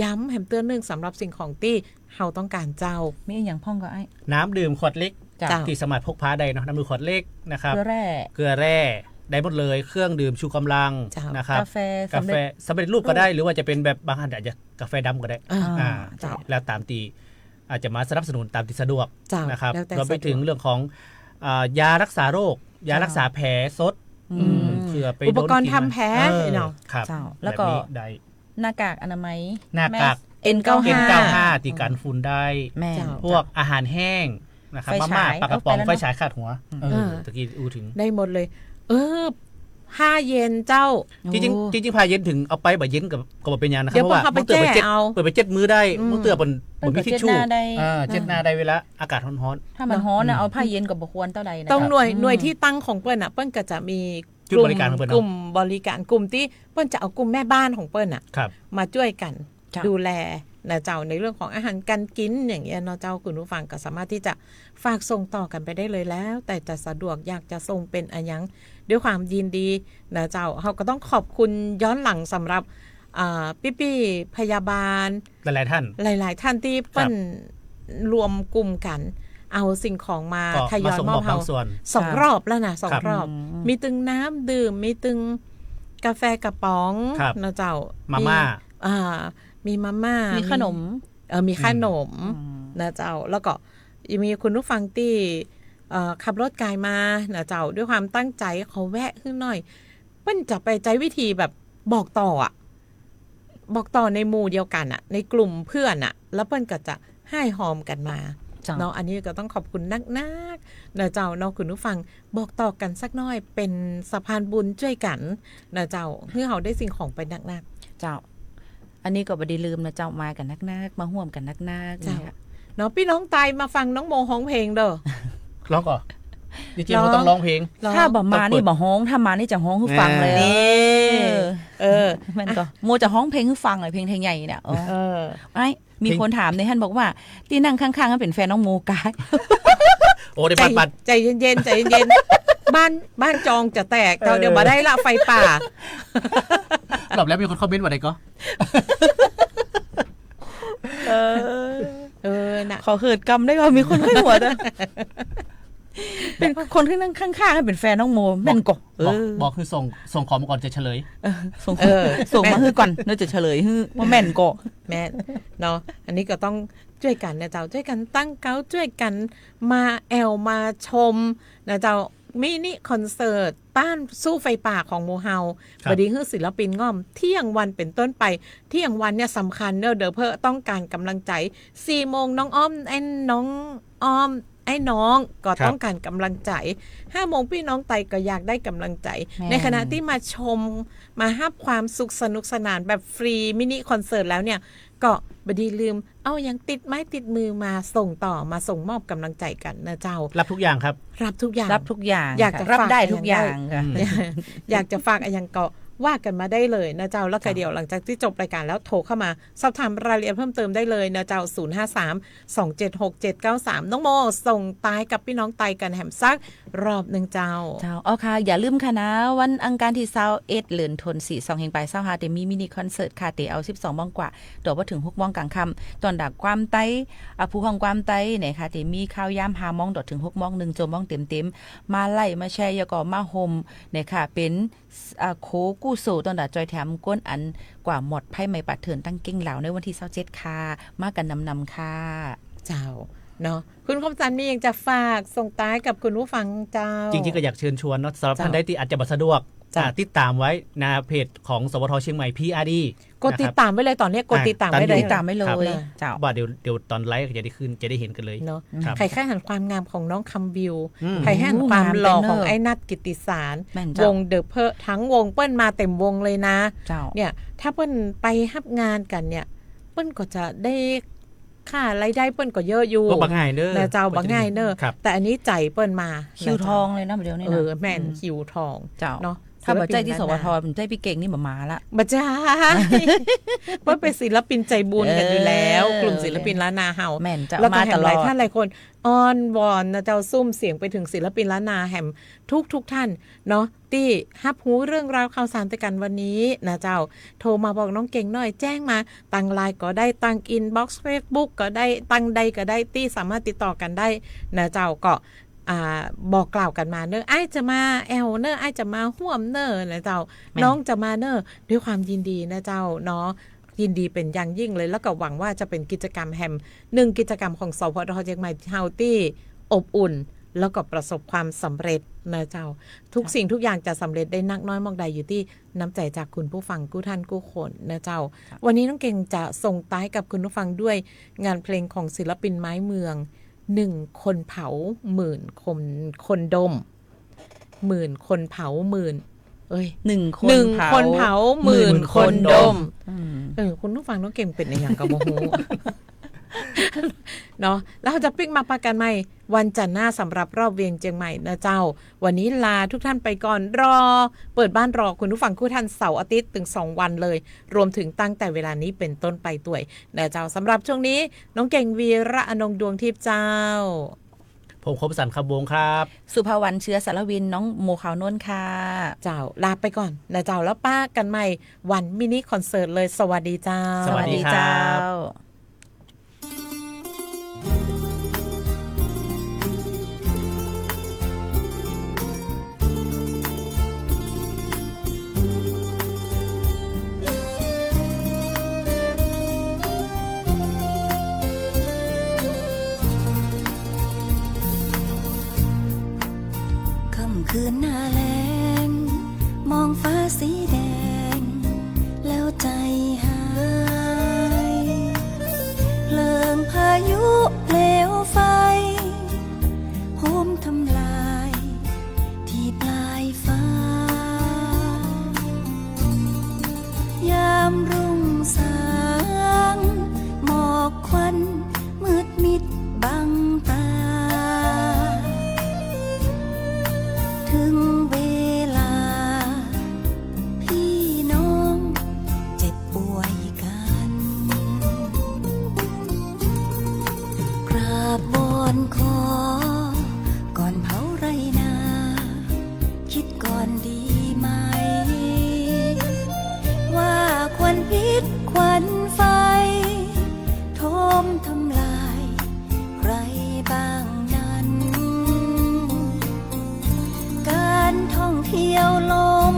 ย้ำแหมเตื้อนึ่งสำหรับสิ่งของตี้เฮาต้องก๋านเจ้า มีอะหยังพ่องก็ไอ้ น้ำดื่มขวดเล็ก เจ้า ตี้สามารถพกพาได้เนาะ น้ำดื่มขวดเล็กนะครับ เกลือแร่ เกลือแร่ได้หมดเลย เครื่องดื่มชูกำลัง เจ้า นะครับ กาแฟ กาแฟสำเร็จ สำเร็จรูปก็ได้ รูป หรือว่าจะเป๋นแบบบางท่านอาจจะกาแฟดำก็ได้ อ่า อ่า เจ้า แล้วต๋ามตี้ อาจจะมาสนับสนุนต๋ามตี้สะดวก เจ้า นะครับ แล้วแต่ รวมไปเถิง สะดวก เรื่องของ อ่า ยารักษาโรค ยา เจ้า รักษาแผลสด อืม เผื่อไป อุปกรณ์ โดนกลิ่น ทำแผล เออ เนาะ ครับ เจ้า แล้วก็ แบบนี้ได้ หน้ากากอนามัย หน้ากาก แมส เอ็นเก้าห้า เอ็นเก้าห้า ตี้กั๋นฝุ่นได้ แม่น เจ้า พวกอาหารแห้งนะครับ ไฟฉาย มาม่า ปลากระป๋อง เอาไปแล้วเนาะ ไฟฉายคาดหัว อืม เออ เออ ตะกี้อู้เถิง ได้หมดเลย เออ ผ้าเย็นเจ้า จริงๆ โอ้ จริงๆ ผ้าเย็นเถิงเอาไปบ่เย็นก็ ก็บ่เป๋นหยังนะครับ เดี๋ยว เพราะว่า เปิ้นเอาไป บางเตื้อเปิ้นเจ็ด แจ้เอา เปิ้นไปเจ็ดมื้อได้ อืม บางเตื้อเปิ้น เปิ้นก็ บ่มีทิชชู่ เจ็ดหน้าได้ อ่า เจ็ดหน้าได้เวลาอากาศฮ้อนๆ ถ้ามันฮ้อนน่ะ อืม เอาผ้าเย็นก็บ่ควรเต้าใดนะ ตรงหน่วย ครับ หน่วย อืม ตี้ตั้งของเปิ้นน่ะ เปิ้นก็จะมี จุดบริก๋ารของเปิ้นเนาะ กลุ่มบริก๋าร กลุ่มตี้เปิ้นจะเอากลุ่มแม่บ้านของเปิ้นน่ะ ครับ มาจ้วยกั๋น เจ้า ดูแลนะเจ้า ในเรื่องของอาหารก๋านกิ๋นอย่างเงี้ยเนาะเจ้า คุณผู้ฟังก็สามารถตี้จะฝากส่งต่อกั๋นไปได้เลย แล้วแต่จะสะดวก อยากจะส่งเป๋นอะหยัง ด้วยความยินดีนะเจ้า เฮาก็ต้องขอบคุณย้อนหลังสำหรับ อ่า ปี้ๆ พยาบาล หลายๆ ท่าน หลายๆ ท่านตี้ ครับ เปิ้นรวมกลุ่มกั๋น เอาสิ่งของมา ก็ ทยอย มาส่ง มอบ มอบเฮา บางส่วน สอง ครับ รอบแล้วนะ สอง ครับ รอบ อืม มีตึงน้ำดื่ม มีตึงกาแฟกระป๋อง ครับ นะเจ้า มาม่า มี อ่า มีมาม่า มี มีขนม เออ มีขนม อืม นะเจ้า แล้วก็ยังมีคุณผู้ฟังตี้ เอ่อ ขับรถก๋ายมานะเจ้า ด้วยความตั้งใจ๋ขอแวะหื้อหน่อย เปิ้นจะไปใจ๊วิธีแบบบอกต่ออะ บอกต่อในหมู่เดียวกั๋นอะ ในกลุ่มเพื่อนอะ แล้วเปิ้นก็จะฮ้ายฮอมกั๋นมา เจ้า เนาะ อันนี้ก็ต้องขอบคุณนักๆ นะเจ้าเนาะ คุณผู้ฟัง บอกต่อกั๋นสักหน่อย เป๋นสะพานบุญจ้วยกั๋นนะเจ้า หื้อเฮาได้สิ่งของไปนักๆ เจ้า อันนี้ก็บ่ดีลืมนะเจ้า มากั๋นนักๆ มาฮ่วมกั๋นนักๆ เจ้า นี่ค่ะ เนาะ ปี้น้องตายมาฟังน้องโมฮ้องเพลงเด้อ ร้องก่อน จริงๆ ร้อง มันต้องร้องเพลง ร้อง ถ้าบ่มานี่บ่ฮ้อง ถ้ามานี่จะฮ้องหื้อฟังเลย นี่ เออ เออ แม่นก่อ โมจะฮ้องเพลงหื้อฟังเลย เพลงไทยใหญ่เนี่ย อ๋อ เออ ไอ้ มีคนถามในหั้นบอกว่า ตี้นั่งข้างๆ หั้นเป๋นแฟนน้องโมกาย โอ้ ได้ปัดๆ ใจเย็นๆ ใจเย็น บ้าน บ้านจองจะแตก เจ้า เออ เดี๋ยวบ่ได้ละไฟป่า รอบแล้วมีคนคอมเมนต์ว่าไงก็ เออ เออ น่ะ ขอเหิดกำได้ก่อ มีคนใค่หัวจ้ะ เป๋นคนตี้นั่งข้างๆ หันเป๋นแฟนน้องโม แม่นก่อ บอก เออ บอกคือส่ง ส่งของมาก่อนจะเฉลย เออ ส่ง เออ ส่งมาหื้อก่อน เดี๋ยวจะเฉลยหื้อว่าแม่นก่อ แม่น เนาะ อันนี้ก็ต้องจ้วยกั๋นนะเจ้า จ้วยกั๋นตั้งเก๊า จ้วยกั๋นมาแอ่วมาชมนะเจ้า มินิคอนเสิร์ตต้านสู้ไฟป่าของหมู่เฮา ครับ บ่ดีหื้อศิลปินง่อม เที่ยงวันเป๋นต้นไป เที่ยงวันเนี่ยสำคัญเน่อ เดี๋ยวเปิ้นต้องก๋านก๋ำลังใจ๋ สี่โมงน้องอ้อม ไอ้น้องอ้อม ไอ้น้องก็ ครับ ต้องก๋านก๋ำลังใจ๋ ห้าโมงปี้น้องไตก็อยากได้ก๋ำลังใจ๋ แม่น ในขณะตี้มาชม มาฮับความสุขสนุกสนานแบบฟรีมินิคอนเสิร์ตแล้วเนี่ย ก็บ่ดีลืมเอาอะหยังติดไม้ติดมือมาส่งต่อ มาส่งมอบก๋ำลังใจ๋กั๋นนะเจ้า รับทุกอย่างครับ รับทุกอย่าง รับทุกอย่าง อยากจะ รับได้ ฝาก ทุกอย่าง อะหยังได้ ค่ะ อืม อยากจะฝากอะหยังก็ว่ากั๋นมาได้เลยนะเจ้า แล้วก็ เจ้า เดี๋ยวหลังจากตี้จบรายก๋านแล้วโทรเข้ามาสอบถามรายละเอียดเพิ่มเติมได้เลยนะเจ้า ศูนย์ห้าสาม สองเจ็ดหก เจ็ดเก้าสาม น้องโมส่งต๊ายกับปี้น้องไตกั๋นแหมสัก รอบนึ่งเจ้า เจ้า อ้อค่ะ อย่าลืมค่ะนะ วันอังคารตี้ซาวเอ็ด เดือนธันวา สองพันยี่สิบห้า เต๋มีมินิคอนเสิร์ตค่ะ เต๋เอา สิบสองโมงกว่า ต่อว่าเถิง หกโมงก๋างค่ำ ตอนดักความไต อ่ะ ผู้ฮ้องความไตเนี่ยค่ะ เต๋มีข่าวยาม ห้าโมง ต่อเถิง หกโมง นึ่งชั่วโมงเต็มๆ มาไลก์ มาแชร์ แล้วก็มาโฮมเนี่ยค่ะ เป๋น อ่า โขกู้โส ตอนดักจอยแถมก้นอันกว่าหมดภัยไหม้ป่าเถื่อนตังเก้งลาวในวันตี้ซาวเจ็ดค่ะ มากั๋นนำๆ ค่ะ เจ้า เนาะ คุณคมสันต์มีอะหยังจะฝากส่งต๊ายกับคุณผู้ฟังเจ้า จริงๆ ก็อยากเชิญชวนเนาะ สำหรับ เจ้า ต้านใดตี้อาจจะบ่สะดวก เจ้า อ่า ติดต๋ามไว้นะ เพจของ สวท เชียงใหม่ พีอาร์ดี กดติดต๋ามไว้เลย นะครับ ต๋อนเนี้ยกดติดต๋ามไว้เลย อ่า ต๋อนนี้ ติดต๋ามไว้เลย ครับ เจ้า บ่าเดี๋ยว เดี๋ยวต๋อนไลก์ก็จะได้ขึ้น จะได้หันกั๋นเลย เนาะ อืม ครับ ใผใค่หันความงามของน้องคำวิว อืม ใผใค่หันความหล่อของไอ้นัทกิตติสาร แม่นเจ้า วงเดอะเพิร์ล ตึงวงเปิ้นมาเต็มวงเลยนะ เจ้า เนี่ย ถ้าเปิ้นไปฮับงานกั๋นเนี่ย เปิ้นก็จะได้ ค่ารายได้เปิ้นก็เยอะอยู่ ก็บ่ง่ายเน่อ นะเจ้า บ่ง่ายเน่อ ครับ แต่อันนี้ใจ๋เปิ้นมา คิวทองเลยนะ เดี๋ยวนี้นะ เออ แม่น อืม คิวทอง เจ้า เนาะ ถ้าบ่ใจ้ตี้ ศิลปิน สวท ล้านนา บ่ใจ้ปี้เก่งนี่บ่มาละ บ่ใจ้ เปิ้นเป๋นศิลปินใจ๋บุญกั๋นอยู่แล้ว เออ กลุ่มศิลปินล้านนาเฮา แม่นเจ้า แล้วก็ มาตลอด แหมหลายท่านหลายคนอ้อนวอนนะเจ้า สุมเสียงไปเถิงศิลปินล้านนาแหมทุกๆ ท่านเนาะ ตี้ฮับฮู้เรื่องราวข่าวสารตวยกั๋นวันนี้นะเจ้า โทรมาบอกน้องเก่งหน่อย แจ้งมา ตังไลน์ก็ได้ ตังอินบ็อกซ์เฟซบุ๊กก็ได้ ตังใดก็ได้ ตี้สามารถติดต่อกั๋นได้นะเจ้า ก็ อ่า บอกกล่าวกั๋นมาเน่อ อ้ายจะมาแอ่วเน่อ อ้ายจะมาฮ่วมเน่อนะเจ้า แม่น น้องจะมาเน่อ ด้วยความยินดีนะเจ้าเนาะ ยินดีเป๋นอย่างยิ่งเลย แล้วก็หวังว่าจะเป๋นกิจกรรมแหมนึ่งกิจกรรมของ สวท เชียงใหม่เฮาตี้อบอุ่น แล้วก็ประสบความสำเร็จนะเจ้า ทุกสิ่งทุกอย่างจะสำเร็จได้นักน้อยมากใดอยู่ตี้น้ำใจ๋จากคุณผู้ฟังกู้ท่านกู้คนนะเจ้า ครับ วันนี้น้องเก่งจะส่งต๊ายกับคุณผู้ฟังด้วยงานเพลงของศิลปินไม้เมือง หนึ่งคนเผาหมื่นคน คนดม หมื่นคนเผาหมื่น เอ้ย หนึ่งคน หนึ่งคนเผา เผาหมื่นคนดม หมื่นคนดม อืม เออ คุณผู้ฟังน้องเก่งเป๋นอะหยังก็บ่ฮู้ เนาะ แล้วเฮาจะปิ๊กมาปะกั๋นใหม่วันจันทร์หน้าสำหรับรอบเวียงเจียงใหม่นะเจ้า วันนี้ลาทุกท่านไปก่อน รอ เปิดบ้านรอคุณผู้ฟังกู้ท่านเสาร์อาทิตย์เถิงสองวันเลย รวมเถิงตั้งแต่เวลานี้เป๋นต้นไปตวยนะเจ้า สำหรับช่วงนี้น้องเก่ง วีระอนงค์ ดวงทิพย์เจ้า ผมคมสันต์ คำวงศ์ครับ สุภาวรรณ เชื้อสารวิน น้องโม ขาวนวลค่ะ เจ้า ลาไปก่อนนะเจ้า แล้วปะกั๋นใหม่วันมินิคอนเสิร์ตเลย สวัสดีเจ้า สวัสดีครับ สวัสดีเจ้า ค่ำคืนหน้าแล้ง มองฟ้าสีแดง แล้วใจหาย เพลิงพายุเปลวไฟ โหมทำลาย ที่ปลายฟ้า ยามรุ่งสาง หมอกควันมืดมิดบังตา ถึงเวลา พี่น้องเจ็บปวด เหี่ยวลง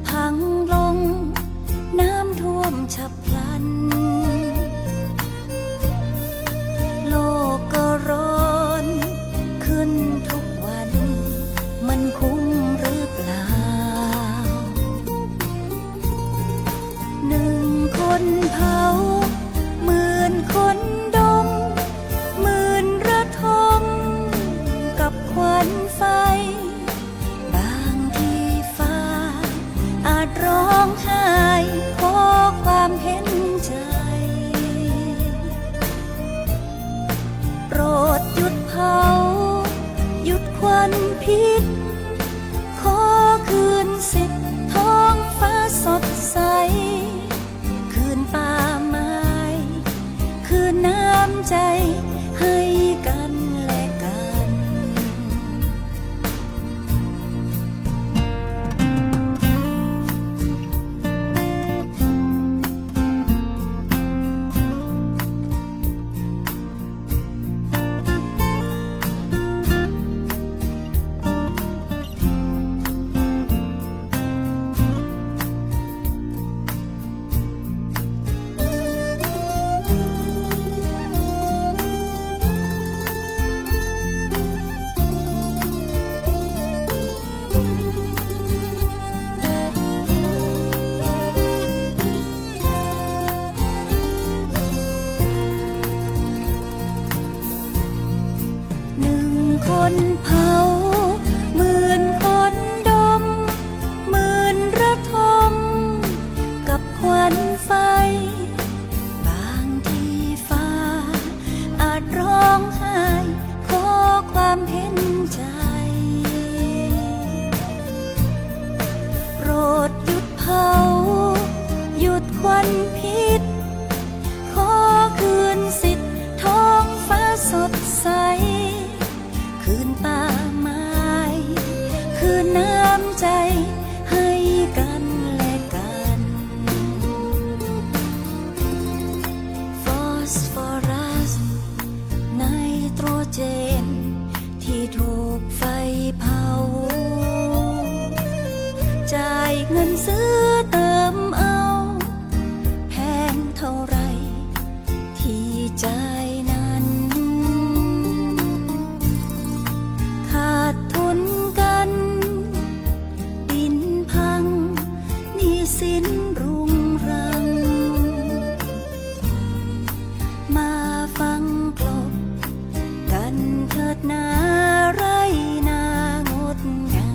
พังลง น้ำท่วมฉับพลัน โลกก็ร้อนขึ้นทุกวัน มันคุ้มหรือเปล่า หนึ่งคนเผา หมื่นคนดม หมื่นระทมกับควันไฟ บางทีฟ้าอาจร้องไห้ขอความเห็นใจ โปรดหยุดเผา หยุดควันพิษ ขอคืนสิทธิ์ท้องฟ้าสดใส คืนป่าไม้ คืนน้ำใจให้กันและกัน หนึ่งคนเผา หมื่นคนดม หมื่นระทมกับควันไฟ บางทีฟ้าอาจร้องไห้ขอความเห็นใจ โปรดหยุดเผา หยุดควันพิษ ขอคืนสิทธิ์ท้องฟ้าสดใส คืนป่าไม้ คืนน้ำใจให้กันและกัน ฟอสฟอรัส ไนโตรเจน ที่ถูกไฟเผา จ่ายเงินซื้อเติมเอา แพงเท่าไร ที่จ่ายนั้น ขาดทุนกัน ปินพัง หนี้สินรุงรัง มาฟังกลบกันเถิดนา ไร่นางดงาม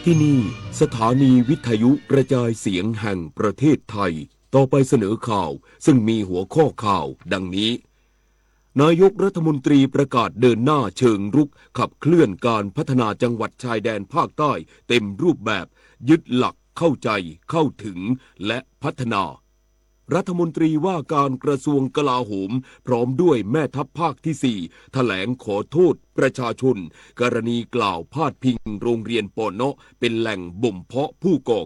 ที่นี่สถานีวิทยุกระจายเสียงแห่งประเทศไทย ต่อไปเสนอข่าวซึ่งมีหัวข้อข่าวดังนี้ นายกรัฐมนตรีประกาศเดินหน้าเชิงรุกขับเคลื่อนการพัฒนาจังหวัดชายแดนภาคใต้เต็มรูปแบบ ยึดหลักเข้าใจ เข้าถึง และพัฒนา รัฐมนตรีว่าการกระทรวงกลาโหม พร้อมด้วยแม่ทัพภาคที่สี่ แถลงขอโทษประชาชน กรณีกล่าวพาดพิงโรงเรียนปอเนาะเป็นแหล่งบ่มเพาะผู้ก่อ